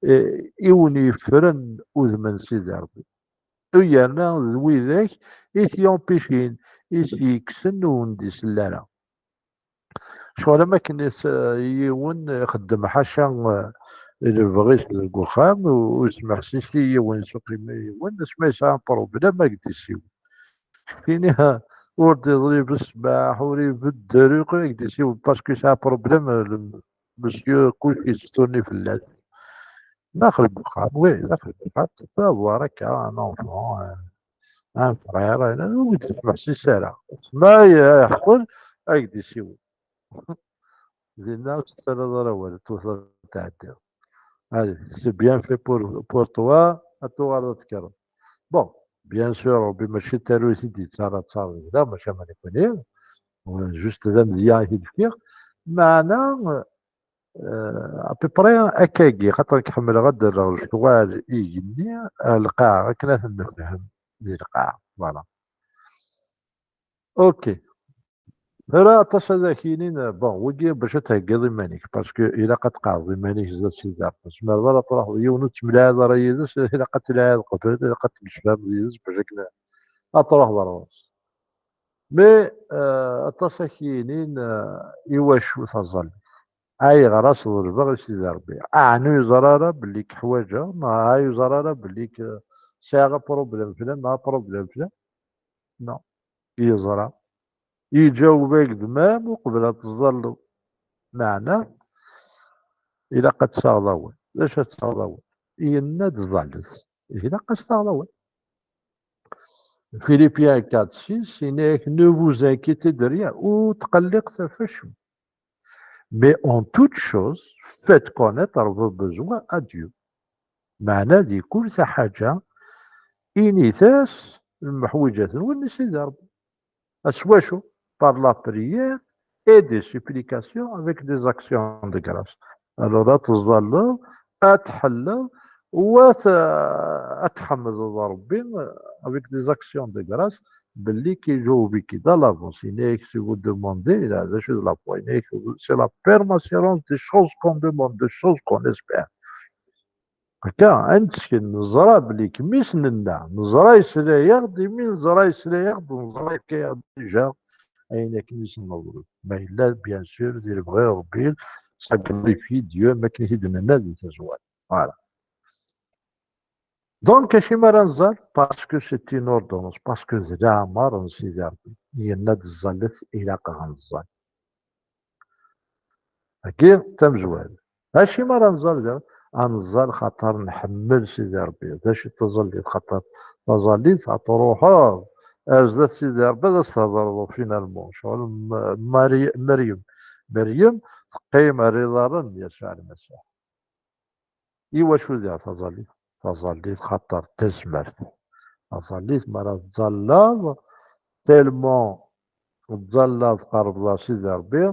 eh, i wen-yeffren udem n Sidi Ṛebbi. U yerna d widak i t-yumpicin, i s-yekksen ur wen-d-isell ara. Ccɣel am akken is-, yiwen ixeddem ḥaca, eh, lebɣi-s deg uxxam, u-, ur yesmeḥsis i yiwen, suqim i yiwen, asma yesɛa problème, ad k-d-isiwel. Kini, ha, ur d-iḍlib ssmaḥ, ur ibedder, ur ad k-d-isiwel, parce que yesɛa problème, le monsieur, kullec yesturni fell-as. Daxel n uxxam, oui, daxel n uxxam, tu peux avoir akka un enfant, un, un frère, un, ur d-tesmeḥsis ara. Ma yeḥṣel, ad k-d-isiwel. Dinna ur tettarraḍ ara awal, tewteḍ tɛeddiḍ. Allez, c'est bien fait pour, pour toi, ad tuɣaleḍ ad tekkreḍ. Bon, bien sûr, Ṛebbi mačči d talwit i d-yettarra ttaṛ deg da, maca ma nekkni, juste d amedya i t-id-fkiɣ. Meɛna, euh, à peu près akkagi, xaṭer nekk ḥemmleɣ ad d-rreɣ lecɣal igenni ar lqaɛa, akken ad ten-nefhem di lqaɛa. Voilà. Ok. Tura aṭas ad ak-yinin, bon, wigi bac ad theggiḍ iman-ik, parce que ilaq ad tqeɛɛdeḍ iman-ik zdat Sidi Ṛebbi. Tzemreḍ ara truḥeḍ yiwen ur tettemlaɛiḍ ara yid-s, ilaq ad tlaɛiḍ qbel, ilaq ad temsefhameḍ yid-s bac akken ad truḥeḍ ar ɣur-s. Mais, euh, aṭas ad ak-yinin, euh, iwacu taẓallit? Ayɣer ad s-ḍelbeɣ i Sidi Ṛebbi? Ɛni ur yeẓri ara belli k-ḥwaǧeɣ? Neɣ ur yeẓri ara belli k-, sɛiɣ apṛublem fell-am, neɣ apṛublem fell-am? Non. Yeẓra. Iǧaweb-ak-d même uqbel ad teẓẓalleḍ. Meɛna, ilaq ad tesɛuḍ awal. D acu ad tesɛuḍ awal? Yenna-d ẓẓallet. Ilaq ad tesɛuḍ awal. Philippiens quatre six, yenna-yak, ne vous inquiétez de rien, ur tqelliqet ɣef acemma. Mais en toute chose, faites connaître vos besoins à Dieu. Meɛna di kul taḥaǧa, init-as lmeḥwiǧat-nwen i Sidi Ṛebbi. S wacu? Par la prière et des supplications avec des actions de grâce. Alors, ad teẓẓalleḍ, ad tḥelleḍ, u ad t-, ad tḥemdeḍ Ṛebbi avec des actions de grâce, belli k-iǧaweb-ik-id à l'avance. Yenna-yak, si vous demandez, la, d acu d la foi? Yenna-yak, c'est la ferme assurance des choses qu'on demande, des choses qu'on espère. Akka, ad nettkel, neẓra belli kemmi s nenna, neẓra yesla-yaɣ-d, imi neẓra yesla-yaɣ-d, neẓra yefka-yaɣ-d déjà ayen akken i s-neḍleb. Ma yella, bien sûr, di lebɣi n Ṛebbi, ça glorifie Dieu, am akken i t-id-nenna di tazwara. Voilà. Donc, acimi ara nẓal? Parce que c'est une ordonnance, parce que d laɛmer n Sidi Ṛebbi. Yenna-d ẓẓallet, ilaq ad nẓal. Agi, tamezwarut. Acimi ara nẓal da? Ad nẓal xaṭer nḥemmel Sidi Ṛebbi. D acu i d taẓallit? Xaṭer taẓallit, ad truḥeḍ ar zdat Sidi Ṛebbi, ad as-thedreḍ finalement. Ccɣel M-, Mari-, Meryem. Meryem teqqim ar iḍarren n Yasuɛ Lmasiḥ. Iwacu diɣ taẓallit? Taẓallit xaṭer d tazmert. Taẓallit mi ara tettẓallaḍ, tellement tettẓallaḍ tqerrbeḍ ɣer Sidi Ṛebbi,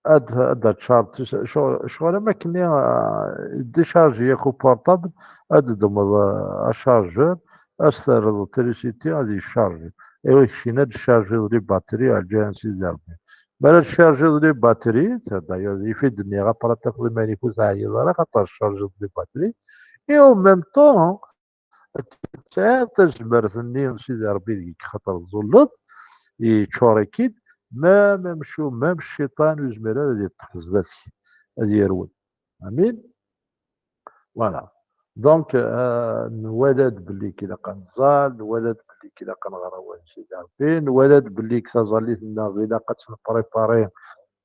ad, ad d-tcarreḍ tis-, ccɣel, ccɣel am akken, ah, décharger yak uportable, ad d-ddmeḍ, ah, achargeur, ad s-terreḍ trisiti, ad yeccarji. Iwa keččini ad d-tcarjiḍ les batteries, ɛelǧayen Sidi Ṛebbi. Mi ara tcarjiḍ les batteries, d'ailleurs, yif-it d-nniɣ, après ad tafeḍ iman-ik ur teɛyiḍ ara, xaṭer tcarjiḍ les batteries, et en même temps, tesɛiḍ tazmert-nni n Sidi Ṛebbi deg-k, xaṭer tẓulleḍ, yeččur-ik-id, même amcum, même cciṭan ur yezmir ara ad yeṭṭef zdat-k, ad yerwel. Amin. Voilà. Donc, euh, nwala-d belli ilaq ad nẓall, nwala-d belli ilaq ad nɣer awal n Sidi Ṛebbi, nwala-d belli taẓallit-nneɣ ilaq ad tt-nprépari,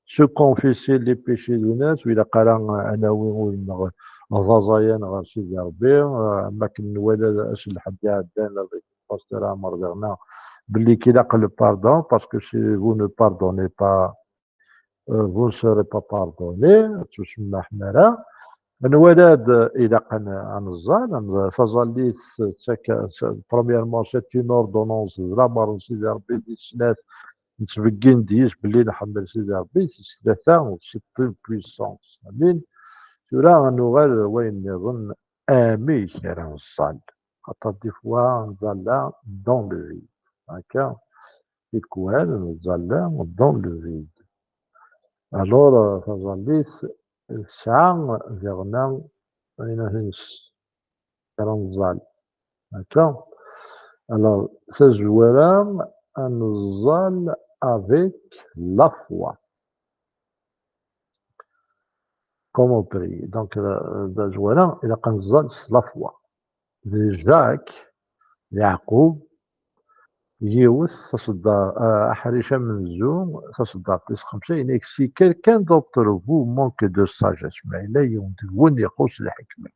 se confesser les péchés de nos, ur ilaq ara ad nawi ul-nneɣ d aẓayan ɣer Sidi Ṛebbi, euh, am akken nwala ass n lḥedd iɛeddan avec le pasteur Ɛmer diɣna, belli ilaq le pardon, parce que si vous ne pardonnez pas, euh, vous ne serez pas pardonné, ad tusemmḥem ara. Nwala-d ilaq ad n-, ad nẓall, ad n-, taẓallit, premièrement, c'est une ordonnance, d lamer n Sidi Ṛebbi, tis snat, nettbeggin-d yis belli nḥemmel Sidi Ṛebbi, tis tlata, c'est une puissance. Amin. Tura ad nuɣal wayen nniḍen, amek ara nẓall. Xaṭer des fois, nẓalla dans le vide. Akka, tikwal, nẓalla dans le vide. Alors, euh, taẓallit tesɛa diɣna ayen ara nẓall. Akka. Alors, tazwara, ad nẓall avec la foi. Comment prier? Donc, euh, tazwara, ilaq ad nẓall s la foi. Di Jacques, Yeɛqub, yiwet, taṣeddart, ah, aḥric amenzu, taṣeddart tis xemsa, yenna-k: si quelqu'un d'entre vous manque de sagesse, ma yella yiwen deg-wen ixuṣ lḥekma,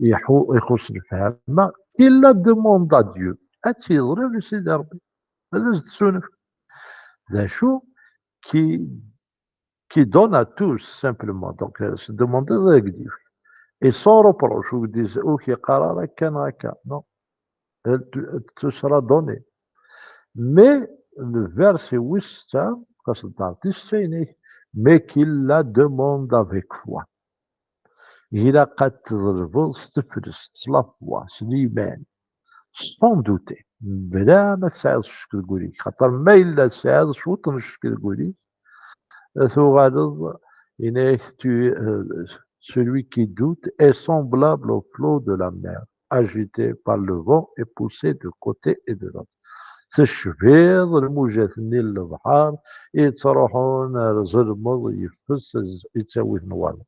iḥu-, ixuṣ lefhama, qu'il la demande à Dieu, ad tt-yeḍleb i Sidi Ṛebbi, ad as-d-tessunef. D acu? Qui, qui donne à tous, simplement. Donc, euh, se demander ad ak-d-yefk. Et sans reproche, ur k-d-, ur k-yeqqar ara akka neɣ akka. Non. Elle te, elle te sera donnée. Mais le verset wis setta, taṣeddart tis setta, yenna-k: mais qu'il la demande avec foi. Ilaq ad teḍlbeḍ s teflest, s la foi, s liman, sans douter, mebla ma tesɛiḍ ccek deg wul-ik. Xaṭer ma yella tesɛiḍ cwiṭ n ccek deg wul-ik, tuɣaleḍ, yenna-k, tu, euh, celui qui doute est semblable au flot de la mer, agité par le vent et poussé de côté et de l'autre. Tecbiḍ lmujat-nni n lebḥer yettruḥun ar zelmeḍ, yeffes, yettawi-ten wayeḍ.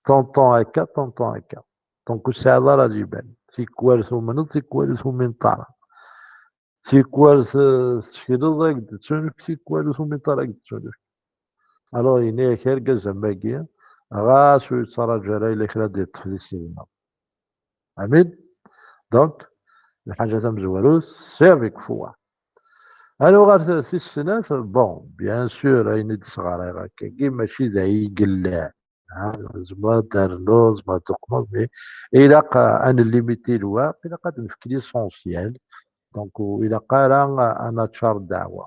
Tonton akka, tonton akka. Donc ur tesɛiḍ ara liman. Tikwal tumneḍ, tikwal ur tumineḍ ara. Tikwal t-, tettekleḍ ad k-d-tettunefk, tikwal ur tumineḍ ara ad k-d-tettunefk. Alors, yenna-yak argaz am wagi, ɣas ur yettṛaǧu ara, yella kra ad d-yeṭṭef di sidna. Amin. Donc, lḥaǧa tamezwarut, c'est avec foi. Ad nuɣal tis snat, bon, bien sûr, ayen i d-sɣarayeɣ akkagi, mačči d ay yellan. Ha, tzemreḍ ad d-ternuḍ, tzemreḍ ad d-teqqneḍ, mais ilaq, euh, ad nellimiti lweqt, ilaq ad nefk l'essentiel. Donc, ur ilaq ara ad naččar ddeɛwa.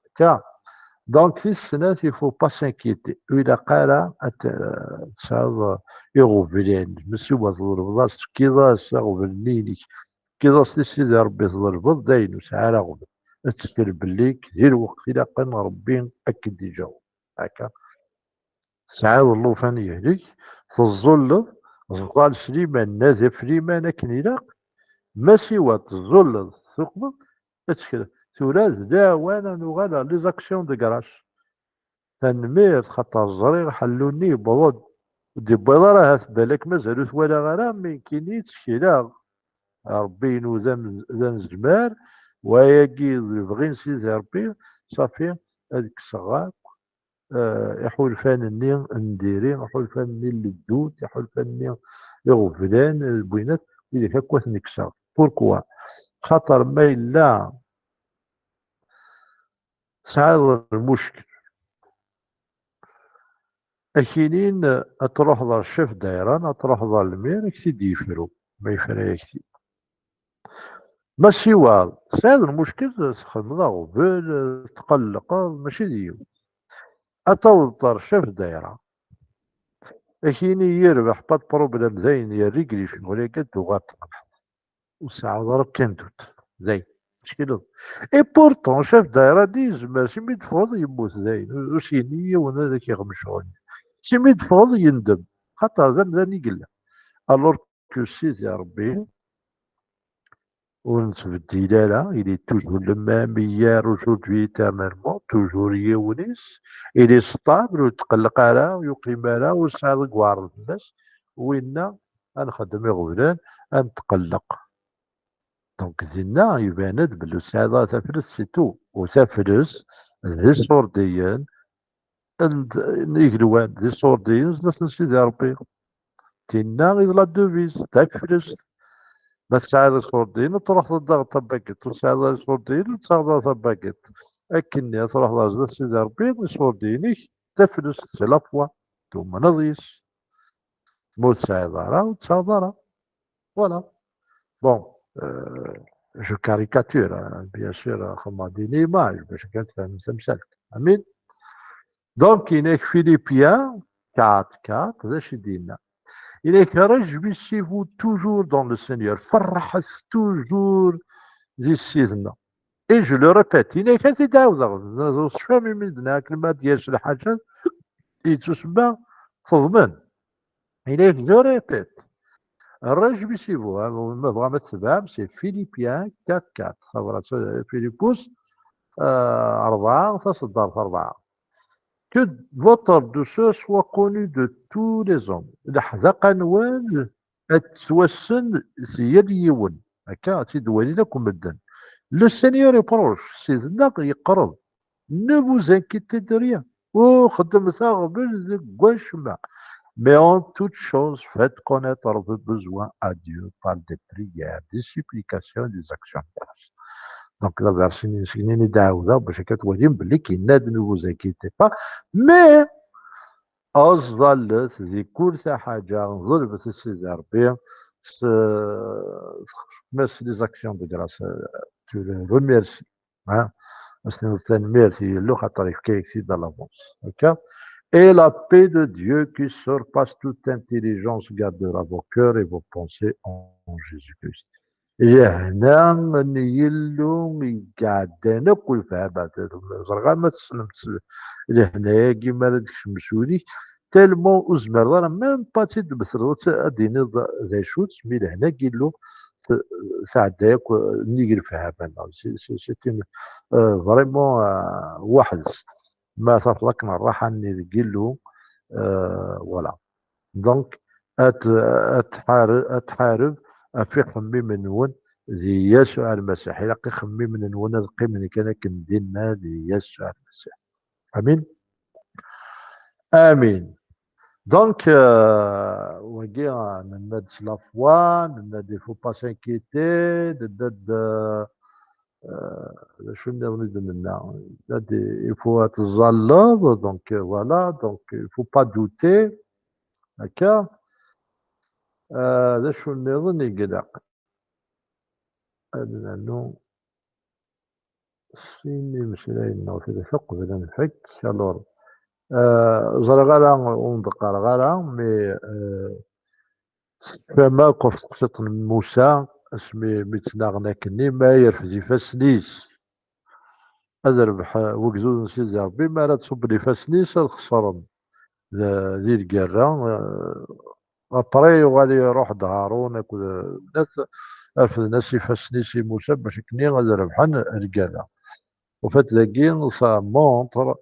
Akka. Donc, tis snat, il faut pas s'inquiéter. Ur ilaq ara ad t-, euh, tesɛiḍ, euh, iɣeblan. Masiwa tḍelbeḍ-as, tefkiḍ-as aɣbel-nni-inek, tefkiḍ-as i Sidi Ṛebbi, tḍelbeḍ, dayen ur sɛi ara aɣbel. Ad tettkel belli-k di lweqt ilaqen Ṛebbi ad k-id-iǧaweb. Akka. Tesɛiḍ llufan yehleg, teẓẓulleḍ, ẓẓal s liman, nadi ɣef liman akken ilaq, masiwa teẓẓulleḍ, tuqmeḍ, ad tekreḍ. Tura d lawan ad nuɣal ɣer les actions de grâce. Tanemmirt, xaṭer ẓriɣ ḥellu-nni yewweḍ-d. Ur d-yewwiḍ ara, ahat balak mazal ur t-walaɣ ara, mi nekkini ttekleɣ. Ṛebbi-inu d am-, d anezmar, wayagi d lebɣi n Sidi Ṛebbi, ṣafi, ad kkseɣ akk, eh, iḥulfan-nni n diri, iḥulfan-nni n leddut, iḥulfan-nni iɣeblan, eh, wwinat, widak akk ad ten-kkseɣ. Pourquoi? Xaṭer ma yella tesɛiḍ lmuckel, ad k-inin ad truḥeḍ ɣer ccaf dayra, ad truḥeḍ ɣer lmir, ad k-t-id-yefru, ma yefra-yak-t-id. Ma siwaḍ, tesɛiḍ lmuckel, txedmeḍ aɣbel, tqellqeḍ, mačči d yiwen. Ad tawḍeḍ ɣer ccaf dayra, ad k-yini yirbeḥ, pas de problème, dayen, yerr-ik di ccɣel-agi, ad d-tuɣal tqelḥeḍ. Ur tesɛiḍ ara aucun doute. Dayen, teckileḍ. Et pourtant, chef dayra-nni yezmer, simi d-teffɣeḍ yemmut dayen. Ur, ur s-yenni yiwen ad ak-iɣem ccɣel. Simi d-teffɣeḍ yendem. Xaṭer d amdan i yella. Alors que Sidi Ṛebbi, ur nettbeddil ara, il est toujours le même, hier, aujourd'hui, éternellement, toujours yiwen-is, il est stable, ur tqelleq ara, ur yuqim ara, ur tesɛiḍ aguɛreḍ fell-as, winna ad nxeddem iɣeblan, ad netqelleq. Donc dinna iban-d belli ur tesɛiḍ ara taflest, c'est tout. U taflest d iṣurdiyen n, n igelwan, d iṣurdiyen zdat n Sidi Ṛebbi. Tinna i d la devise, taflest. Ma tesɛiḍ iṣurdiyen, ad truḥeḍ ad d-taɣeḍ tabagiṭ. Ur tesɛiḍ ara iṣurdiyen, ur d-taɣeḍ ara tabagiṭ. Akkenni ad truḥeḍ ar zdat Sidi Ṛebbi, iṣurdiyen-ik, taflest, c'est la foi. Tumneḍ yes. Ma ur tesɛiḍ ara, ur tesɛiḍ ara. Voilà. Bon, euh, je caricature, hein, bien sûr, xemmeɣ-d une image, bac kan tfehmem tamsalt. Amin. Donc, il est Philippiens quatre quatre, d acu i d-yenna? Il est que réjouissez-vous toujours dans le Seigneur. Ferḥet toujours di Ssid-nneɣ. Et je le répète, il est que ad t-id-ɛawdeɣ, tecfam imi d-nniɣ akken ma d-yers lḥaǧa, yettusemma teḍmen. Il est que je répète, réjouissez-vous, hein, ma tebɣam ad tebɛem, c'est Philippiens quatre quatre, tabrat, euh, Philippus, euh, rebɛa, taseddart rebɛa. Que votre douceur soit connue de tous les hommes. Leḥdaqa-nwen ad tettwassen s yal yiwen. Akka, ad tt-id-walin akk medden. Le Seigneur est proche, Ssid-nneɣ yeqreb. Ne vous inquiétez de rien. Ur xeddmet aɣbel deg wacemma. Mais en toute chose, faites connaître vos besoins à Dieu par des prières, des supplications et des actions de grâce. Donc, d aversi-nni n seg-nni i d-ɛawdeɣ, bac akka twalim belli yenna-d ne vous inquiétez pas, mais aẓalet di kul taḥaǧa, ḍelbet i Sidi Ṛebbi s, s les actions de grâce, tu le remercies. Hein? As-tiniḍ tanemmirt i Yillu xaṭer yefka-yak-t-id à l'avance. Akka? Et la paix de Dieu qui surpasse toute intelligence gardera vos cœurs et vos pensées en Jésus-Christ. Lehna n Yillu i iɛeddan akk lefhama. Ẓriɣ ama tessnemt lehna-agi mi ara d-tekcem s wul-ik, tellement ur tezmireḍ ara même pas ad tt-id-tmetleḍ, ad d-tiniḍ d acu-tt, mi lehna n Yillu t-, tɛedda akk nnig lefhama-nneɣ. C'est, c'est, c'est une, euh, vraiment, euh, weḥd-s. Ma tafeḍ akken rraḥa-nni deg Yillu, euh, voilà. Donc, ad, ad tḥar-, ad tḥareb ɣef ixemmimen-nwen di Yasuɛ Lmasiḥ. Ilaq ixemmimen-nwen ad qqimen kan akken dinna di Yasuɛ Lmasiḥ. Amin. Amin. Donc, euh, wagi, euh, nenna-d s la foi, nenna-d il faut pas s'inquiéter, nenna-d, euh, euh, d acu nniḍen i d-nenna? Nenna-d il faut ad teẓẓalleḍ, donc, euh, voilà, donc il faut pas douter. Akka. Euh, d acu nniḍen i ilaq? Ad nernu sin imeslayen neɣ tlata uqbel ad nfak. Alors, euh, ẓriɣ ara ur m-d-qqareɣ ara, mais, euh, tecfam akk ɣef teqsiṭ n Musa, asmi mi ttnaɣen akkenni, ma yerfed ifassen-is, ad rbeḥ, eh, wegdud n Sidi Ṛebbi, mi ara d-ṣubben ifassen-is, ad xeṣren d-, di lgerra. Eh, après, yuɣal iṛuḥ-d Haṛun akked, eh, Mnat, refden-as ifassen-is i Musa bac akken ad rebḥen lgerra. En fait, dagi, ça montre,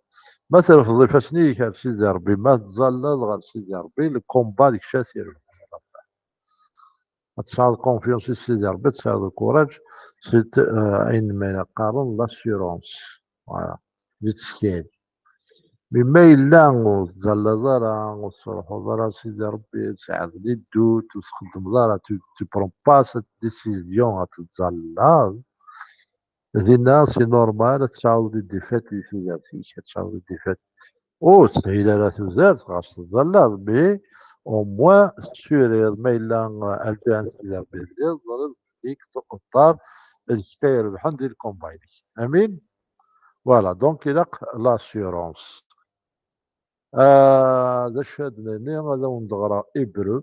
ma trefdeḍ ifassen-ik ar Sidi Ṛebbi, ma tettẓallaḍ ɣer Sidi Ṛebbi, le combat deg-s ad t-irbeḥ. Ad tesɛuḍ confiance i Sidi Ṛebbi, ad tesɛuḍ lkuṛaǧ, c'est, euh, ayen ma qqaren l'assurance. Voilà. Di teskal. Mi ma yella ur tettẓallaḍ ara, ur tettruḥuḍ ara Sidi Ṛebbi, tesɛiḍ les doutes, ur txeddmeḍ ara, tu, tu prends pas cette décision ad tettẓallaḍ, dinna, c'est normal, ad tesɛuḍ des défaites di tudert-ik, ad tesɛuḍ des défaites. Ur teshil ara tudert, ɣas tettẓallaḍ, mais au moins tessuriḍ, ma yella, euh, albiɛ n Sidi Ṛebbi telliḍ, ẓriḍ belli tôt ou tard, d kečč ay irebḥen di lkumba-inek. Amin? Voilà, donc ilaq l'assurance. Ah, d acu ad d-nini, ad awen-d-ɣreɣ Hébreux.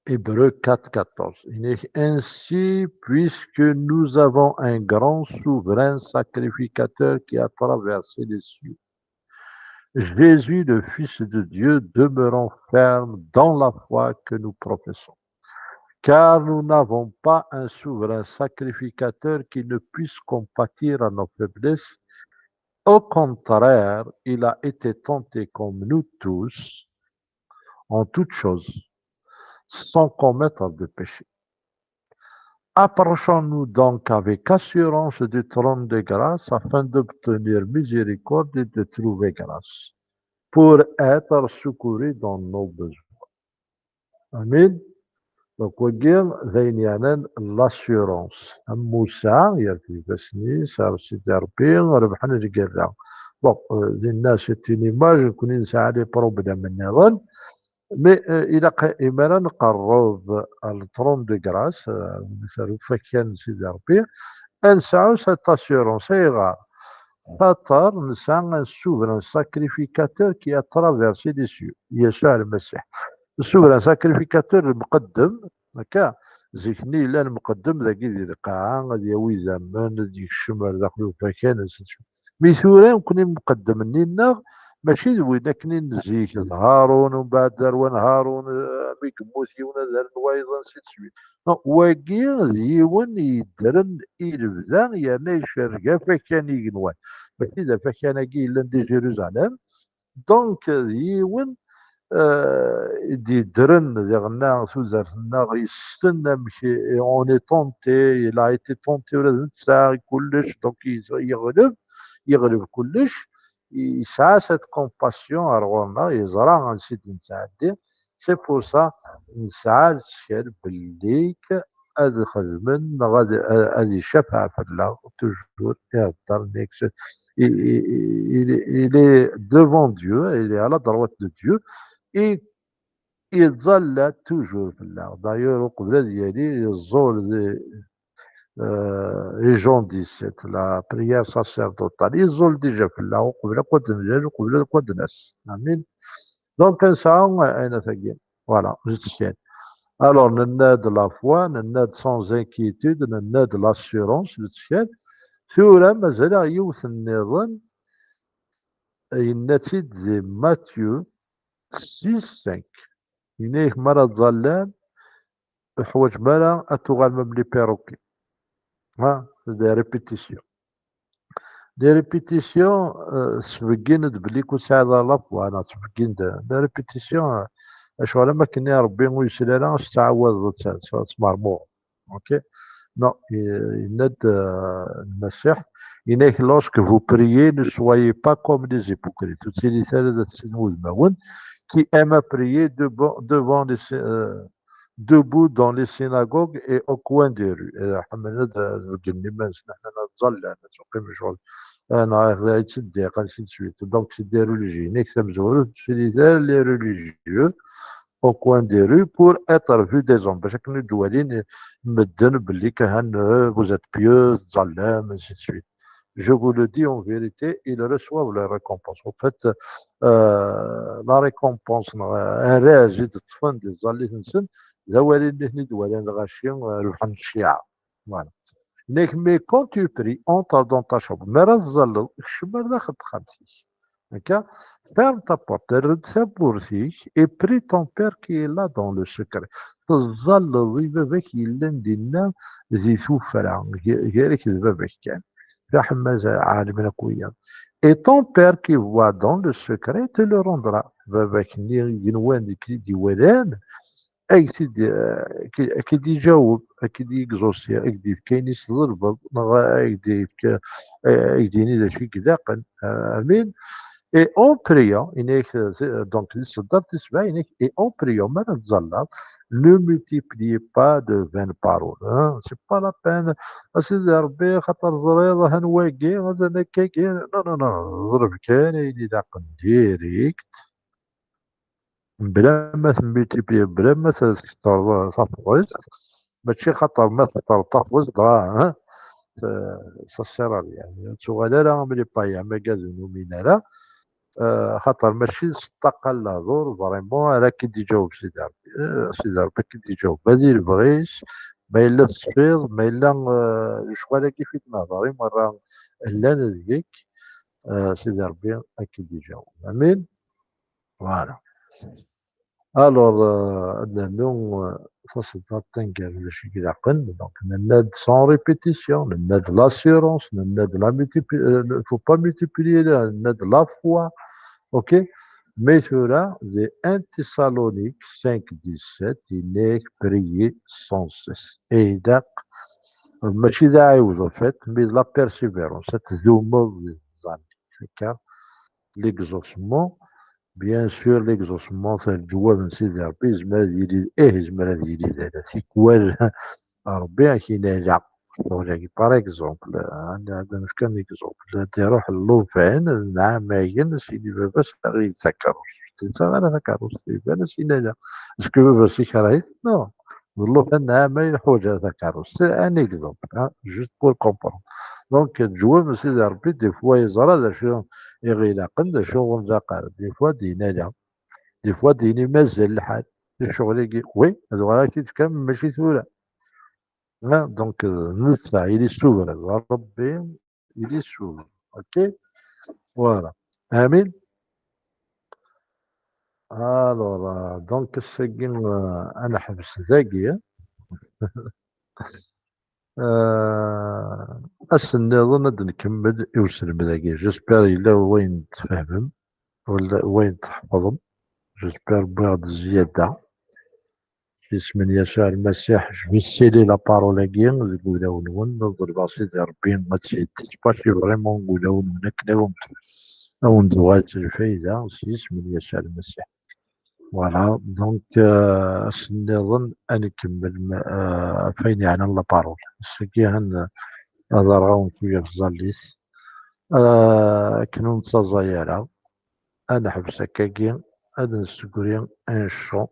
Hébreux quatre quatorze. Il est ainsi, puisque nous avons un grand souverain sacrificateur qui a traversé les cieux, Jésus, le Fils de Dieu, demeurons fermes dans la foi que nous professons. Car nous n'avons pas un souverain sacrificateur qui ne puisse compatir à nos faiblesses. Au contraire, il a été tenté comme nous tous, en toutes choses, sans commettre de péché. Approchons-nous donc avec assurance du trône de grâce afin d'obtenir miséricorde et de trouver grâce pour être secourus dans nos besoins. Amin. Donc, wagi d ayen yeɛnan l'assurance. Am Musa, yerfed ifassen-is ar Sidi Ṛebbi, rebḥen lgerra. Bon, euh, dinna, c'est une image, nekkni nesɛa les problèmes nniḍen, mais, euh, ilaq, imi ara nqerreb ar le trône de grâce, euh, ar ufakkan n Sidi Ṛebbi, ad nesɛu cette assurance. Ayɣer? Xaṭer nesɛa un souverain sacrificateur qui a traversé les cieux, Yasuɛ Lmasiḥ. Souverain sacrificateur, lmuqeddem, akka, zik-nni yella lmuqeddem dagi di lqaɛa, ad yawi idammen, ad yekcem ar daxel ufakkan, et cetera. Mi tura, nekkni lmuqeddem-nni-nneɣ, mačči d win akken n zik, d Harun, umbeɛd d arwa n Harun, eh, mi yemmut yiwen ad rren wayeḍ, ainsi de suite. Non, wagi d yiwen yeddren i lebda, yerna icerreg afakkan igenwan. Mačči d afakkan-agi yellan di Jérusalem. Donc, d yiwen, euh, i d-yeddren diɣenna tudert-nneɣ, yessen amek i, on est tenté, il a été tenté ula d netta i kullec, donc i-, yeɣleb, yeɣleb kullec, yesɛa cette compassion ar ɣur-neɣ, yeẓra ansi d-nettɛeddi. C'est pour ça, nesɛa lettkal belli ad xedmen neɣ ad, ad icafeɛ fell-aɣ toujours, ihedder, il, il, il est, il est devant Dieu, il est à la droite de Dieu, et yettẓalla toujours fell-aɣ. D'ailleurs, uqbel ad yali, yeẓẓul di, euh, i Jean dix-sept, la prière sacerdotale. Yeẓẓul déjà fell-aɣ, uqbel akk ad d-nlal, uqbel akk ad d-nas. Amin. Donc, ad nesɛu ayen atagi. Voilà, lettkal. Alors, nenna-d la foi, nenna-d sans inquiétude, nenna-d l'assurance, lettkal. Tura, mazal-aɣ yiwet nniḍen, yenna-tt-id di Matthieu six cinq. Yenna-yak, mi ara ttẓallan, ur teḥwaǧem ara ad tuɣalem am les perroquets. Ha, des répétitions. Des répétitions, euh, sbeggin-d belli ur tesɛiḍ ara la foi, neɣ ttbeggin-d. Des répétitions, euh, acuɣer am akken i Ṛebbi ur yesli ara, ad tettɛawadeḍ ad tt-, ad tt-, ad tmermuɣeḍ. Ok? Non, i-, yenna-d, euh, Lmasiḥ, yenna-yak, lorsque vous priez, ne soyez pas comme les hypocrites. Ur ttilit ara d at sin wudmawen, qui aiment à prier devant, devant les sy-, euh, debout dans les synagogues et au coin des rues. Eh, ḥemmlen ad, ad beggnen iman-nsen, aḥna ad ttẓallan, ad ttqqimen ccɣel, eh, neɣ ad yettseddiq, ainsi de suite. Donc, c'est des religieux. Nekk tamezwarut, c'est les, les religieux au coin des rues pour être vus des hommes. Bac akken ur d-walin medden belli kahan, eh, vous êtes pieux, tettẓallam, ainsi de suite. Je vous le dis en vérité, ils reçoivent leur récompense. En fait, euh, la récompense, neɣ arraz i d-ṭṭfen di tẓallit-nsen, d awal-nni i ten-id-walan lɣaci, euh, rebḥen cciɛa. Voilà. Nekk, mais quand tu pries, entre dans ta chambre. Mi ara tẓalleḍ, kcem ar daxel texxamt-ik. Akka, ferme ta porte, err-d tawwurt-ik, et prie ton père qui est là dans le secret. Teẓẓalleḍ i baba-k yellan dinna di tuffra, g-, gar-ak d baba-k kan. Fiḥel ma ɛelmen akk wiyaḍ. Et ton père qui voit dans le secret te le rendra. Baba-k-nni igenwan i k-id-iwalan, ad k-id-, eh, k-, ad k-id-iǧaweb, ad k-id-yegzusi, ad k-d-yefk ayen i tḍelbeḍ, neɣ ad k-d-yefk, eh, ad k-d-yini d acu i ilaqen. Eh, amin. Et en priant, yenna-yak, eh, donc, di tseddart tis sebɛa, yenna-yak, et en priant, mi ara tẓallaḍ, ne multipliez pas de vaines paroles, hein. C'est pas la peine. A Sidi Ṛebbi, xaṭer teẓriḍ, ahan wagi, atan akkagi. Non, non, non. Ḍleb kan ayen ilaqen direct. Bla ma temmultiplier, bla ma tekteṛ tafḍist, mačči xaṭer ma tekteṛ tafḍist dɣa, hein, ça, ça sert à rien. Ur tuɣal ara am les païens, am wigad ur numin ara. Euh, xaṭer mačči s ṭṭaqa n lehdur, vraiment, ara k-id-iǧaweb Sidi Ṛebbi. Euh, Sidi Ṛebbi ad k-id-iǧaweb. Ma di lebɣi-s, ma yella tesfiḍ, ma yella, euh, lecɣal-agi i d-nehder i merra llan deg-k, euh, Sidi Ṛebbi ad k-id-iǧaweb. Amin. Voilà. Alors, euh, ad nernu, euh, taseddart taneggarut d acu i ilaqen. Donc, nenna-d sans répétition, nenna-d l'assurance, nenna-d la multipli-, euh, faut pas multiplier, nenna-d la foi. Ok? Mais tura, di un Thessalonique cinq dix-sept, yenna-ak prier sans cesse. Et donc, mačči d aɛiwed, en fait, mais de la persévérance. Ad tdumeḍ di tẓallit. Akka, l'exaucement, bien sûr, l'exaucement, c'est le jwab n Sidi Rebbi, yezmer ad yili, eh, yezmer ad yili d ala. Tikwal, Rebbi ad k-inala. Ccɣel-agi, par exemple, ad, ad nefk un exemple. Ad iruḥ llufan, n ɛamayen, s-yini baba-s, aɣ-iyi-d takeṛṛust. Ur tettaɣ ara takeṛṛust, iban ad s-inala. Est-ce que baba-s ikreh-it? Non. D llufan n ɛamayen, ḥwaǧ ara takeṛṛust. C'est un exemple, hein, juste pour comprendre. Donc, lǧwab n Sidi Rebbi, des fois, yeẓra d acu i ɣ-ilaqen, d acu ur nlaq ara. Des fois, ad d-yini ala. Des fois, ad d-yini mazal lḥal. Ccɣel-agi, oui, ad uɣaleɣ ak-t-id-fkeɣ, mačči tura. Hein, donc, euh, netta, il est souverain. Rebbi, il est souverain. Ok? Voilà. Amin. Alors, euh, donc, ass-agi, euh, ad neḥbes dagi. Euh, ass nniḍen ad nkemmel i uselmed-agi. J'espère yella wayen tfehmem, wala wayen tḥefḍem. J'espère wwiɣ-d zzyada. S yisem n Yasuɛ Lmasiḥ, je vais sceller la parole-agi deg wulawen-nwen, ḍelbeɣ Sidi Rebbi ad tt-yetteččpaci vraiment deg wulawen-nwen akken ad wen-, ad wen-d-tuɣal s lfayda s yisem n Yasuɛ Lmasiḥ. Voilà, donc, euh, ass nniḍen ad nkemmel, euh, ɣef wayen yeɛnan la parole. Ass-agi ad n-, ad rreɣ awen cwiya n tẓallit, euh, akken ur nettaẓay ara. Ad neḥbes akkagi, ad nessegri aneccu,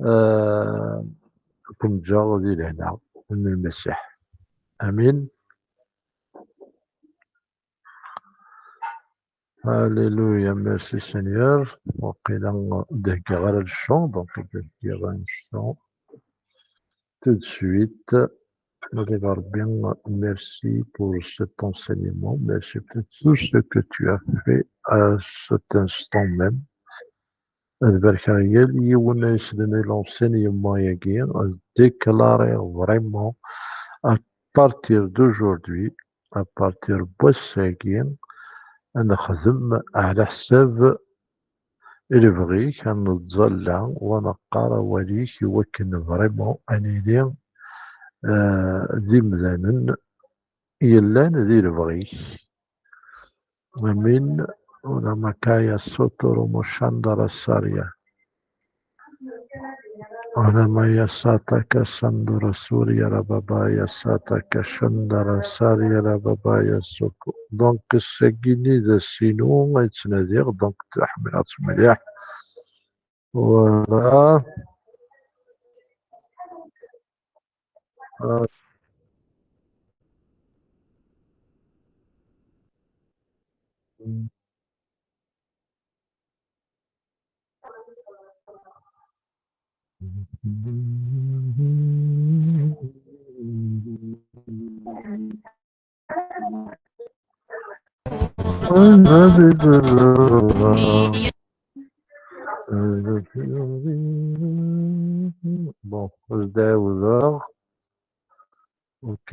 euh, ad ken-ǧǧeɣ di lehna n Lmasiḥ. Amin. Alléluia, merci Seigneur. Waqila ur d-heggiɣ ara le chant, donc ad d-heggiɣ aneccu. Tout de suite, Marie Barbie, merci pour cet enseignement. Merci pour tout ce que tu as fait à cet instant même. Ad barkeɣ yal yiwen ay yeslen i l'enseignement-agi, ad déclarer vraiment à partir d'aujourd'hui, à partir n wass-agi, ad nexdem ɛla ḥsab i lebɣi-k, ad nettẓalla u ad neqqar awal-ik, i wakken vraiment ad nili, eh, d imdanen yellan di lebɣi-k. Amin. Ulamakaya sotoro moshandara saria. Anamaya sataka sandura surya rababaya sataka shandara sarya rababaya soko. Donc, ass-agi d ass-inu ay ttnadiɣ, donc, ḥemmleɣ-tt mliḥ. Voilà. Euh, Bon, ad ɛawdeɣ. Ok.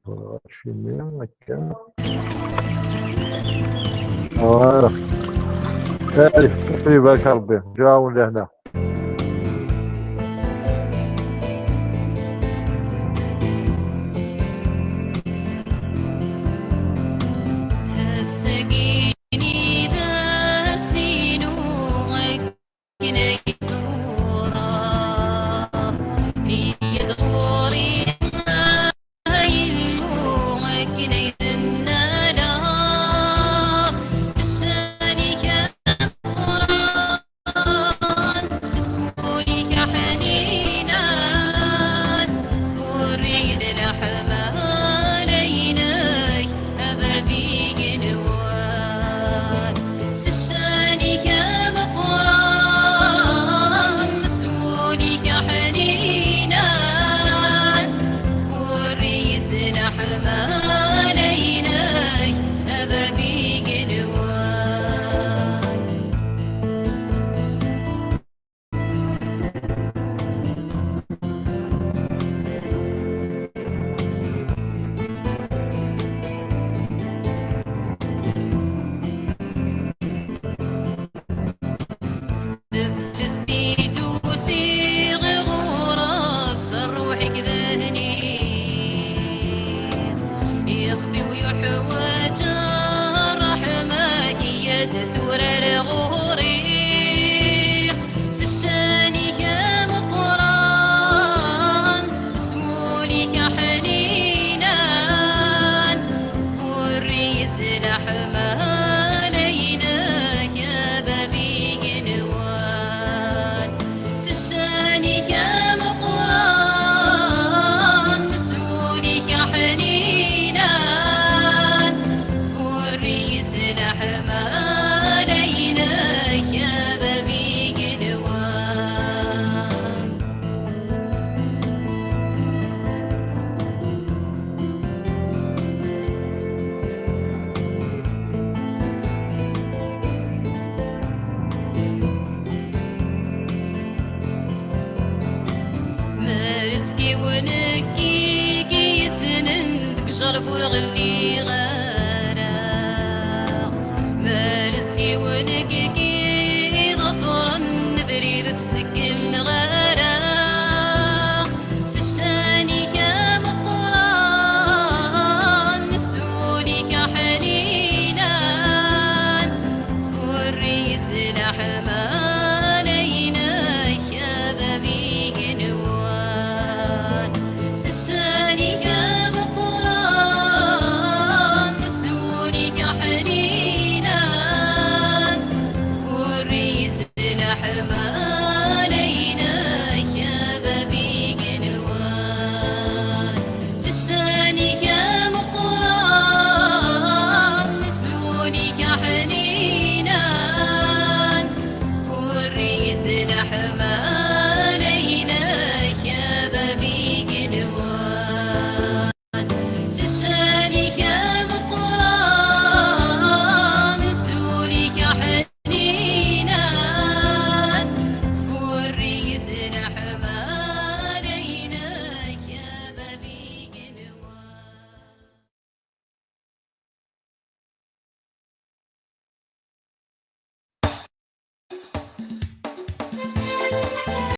Voilà, acimi akka. Voilà. Allez, allez, barek Rebbi. Ǧǧiɣ-awen lehna. Ass-agi d ass-inu, akken ay tura i d ɣur-i, ay Illu, akken ay d-nnaleɣ s ccan-ik ameqqran, s wul-ik aḥninan, s wurri-s leḥmala-inek, a bab igenwan. S ccan-ik ameqqran, s wul-ik aḥninan, s wurri-s leḥmala-inek, a bab igenwan. Turar ɣur-i s ccan-ik ameqqran, s wul-ik aḥninan, s wurri-s leḥmala-inek a bab igenwan. S ccan-ik ameqqran, s wul-ik aḥninan, s wurri-s leḥmala-inek a bab igenwan. Merezg-iw nekk i k-yessnen, deg ccref ur ɣelliɣ ara. Merezg-iw nekk i k-iḍefren, abrid ur t-zegleɣ ara. S ccan-ik ameqqran, s wul-ik aḥninan, s wurri-s leḥmala-inek a bab igenwan. S ccan-ik ameqqran, s wul-ik aḥninan, s wurri-s leḥmala-inek a bab igenwan. S ccan-ik ameqqran, s wul-ik aḥninan, s wurri-s leḥmala-inek a bab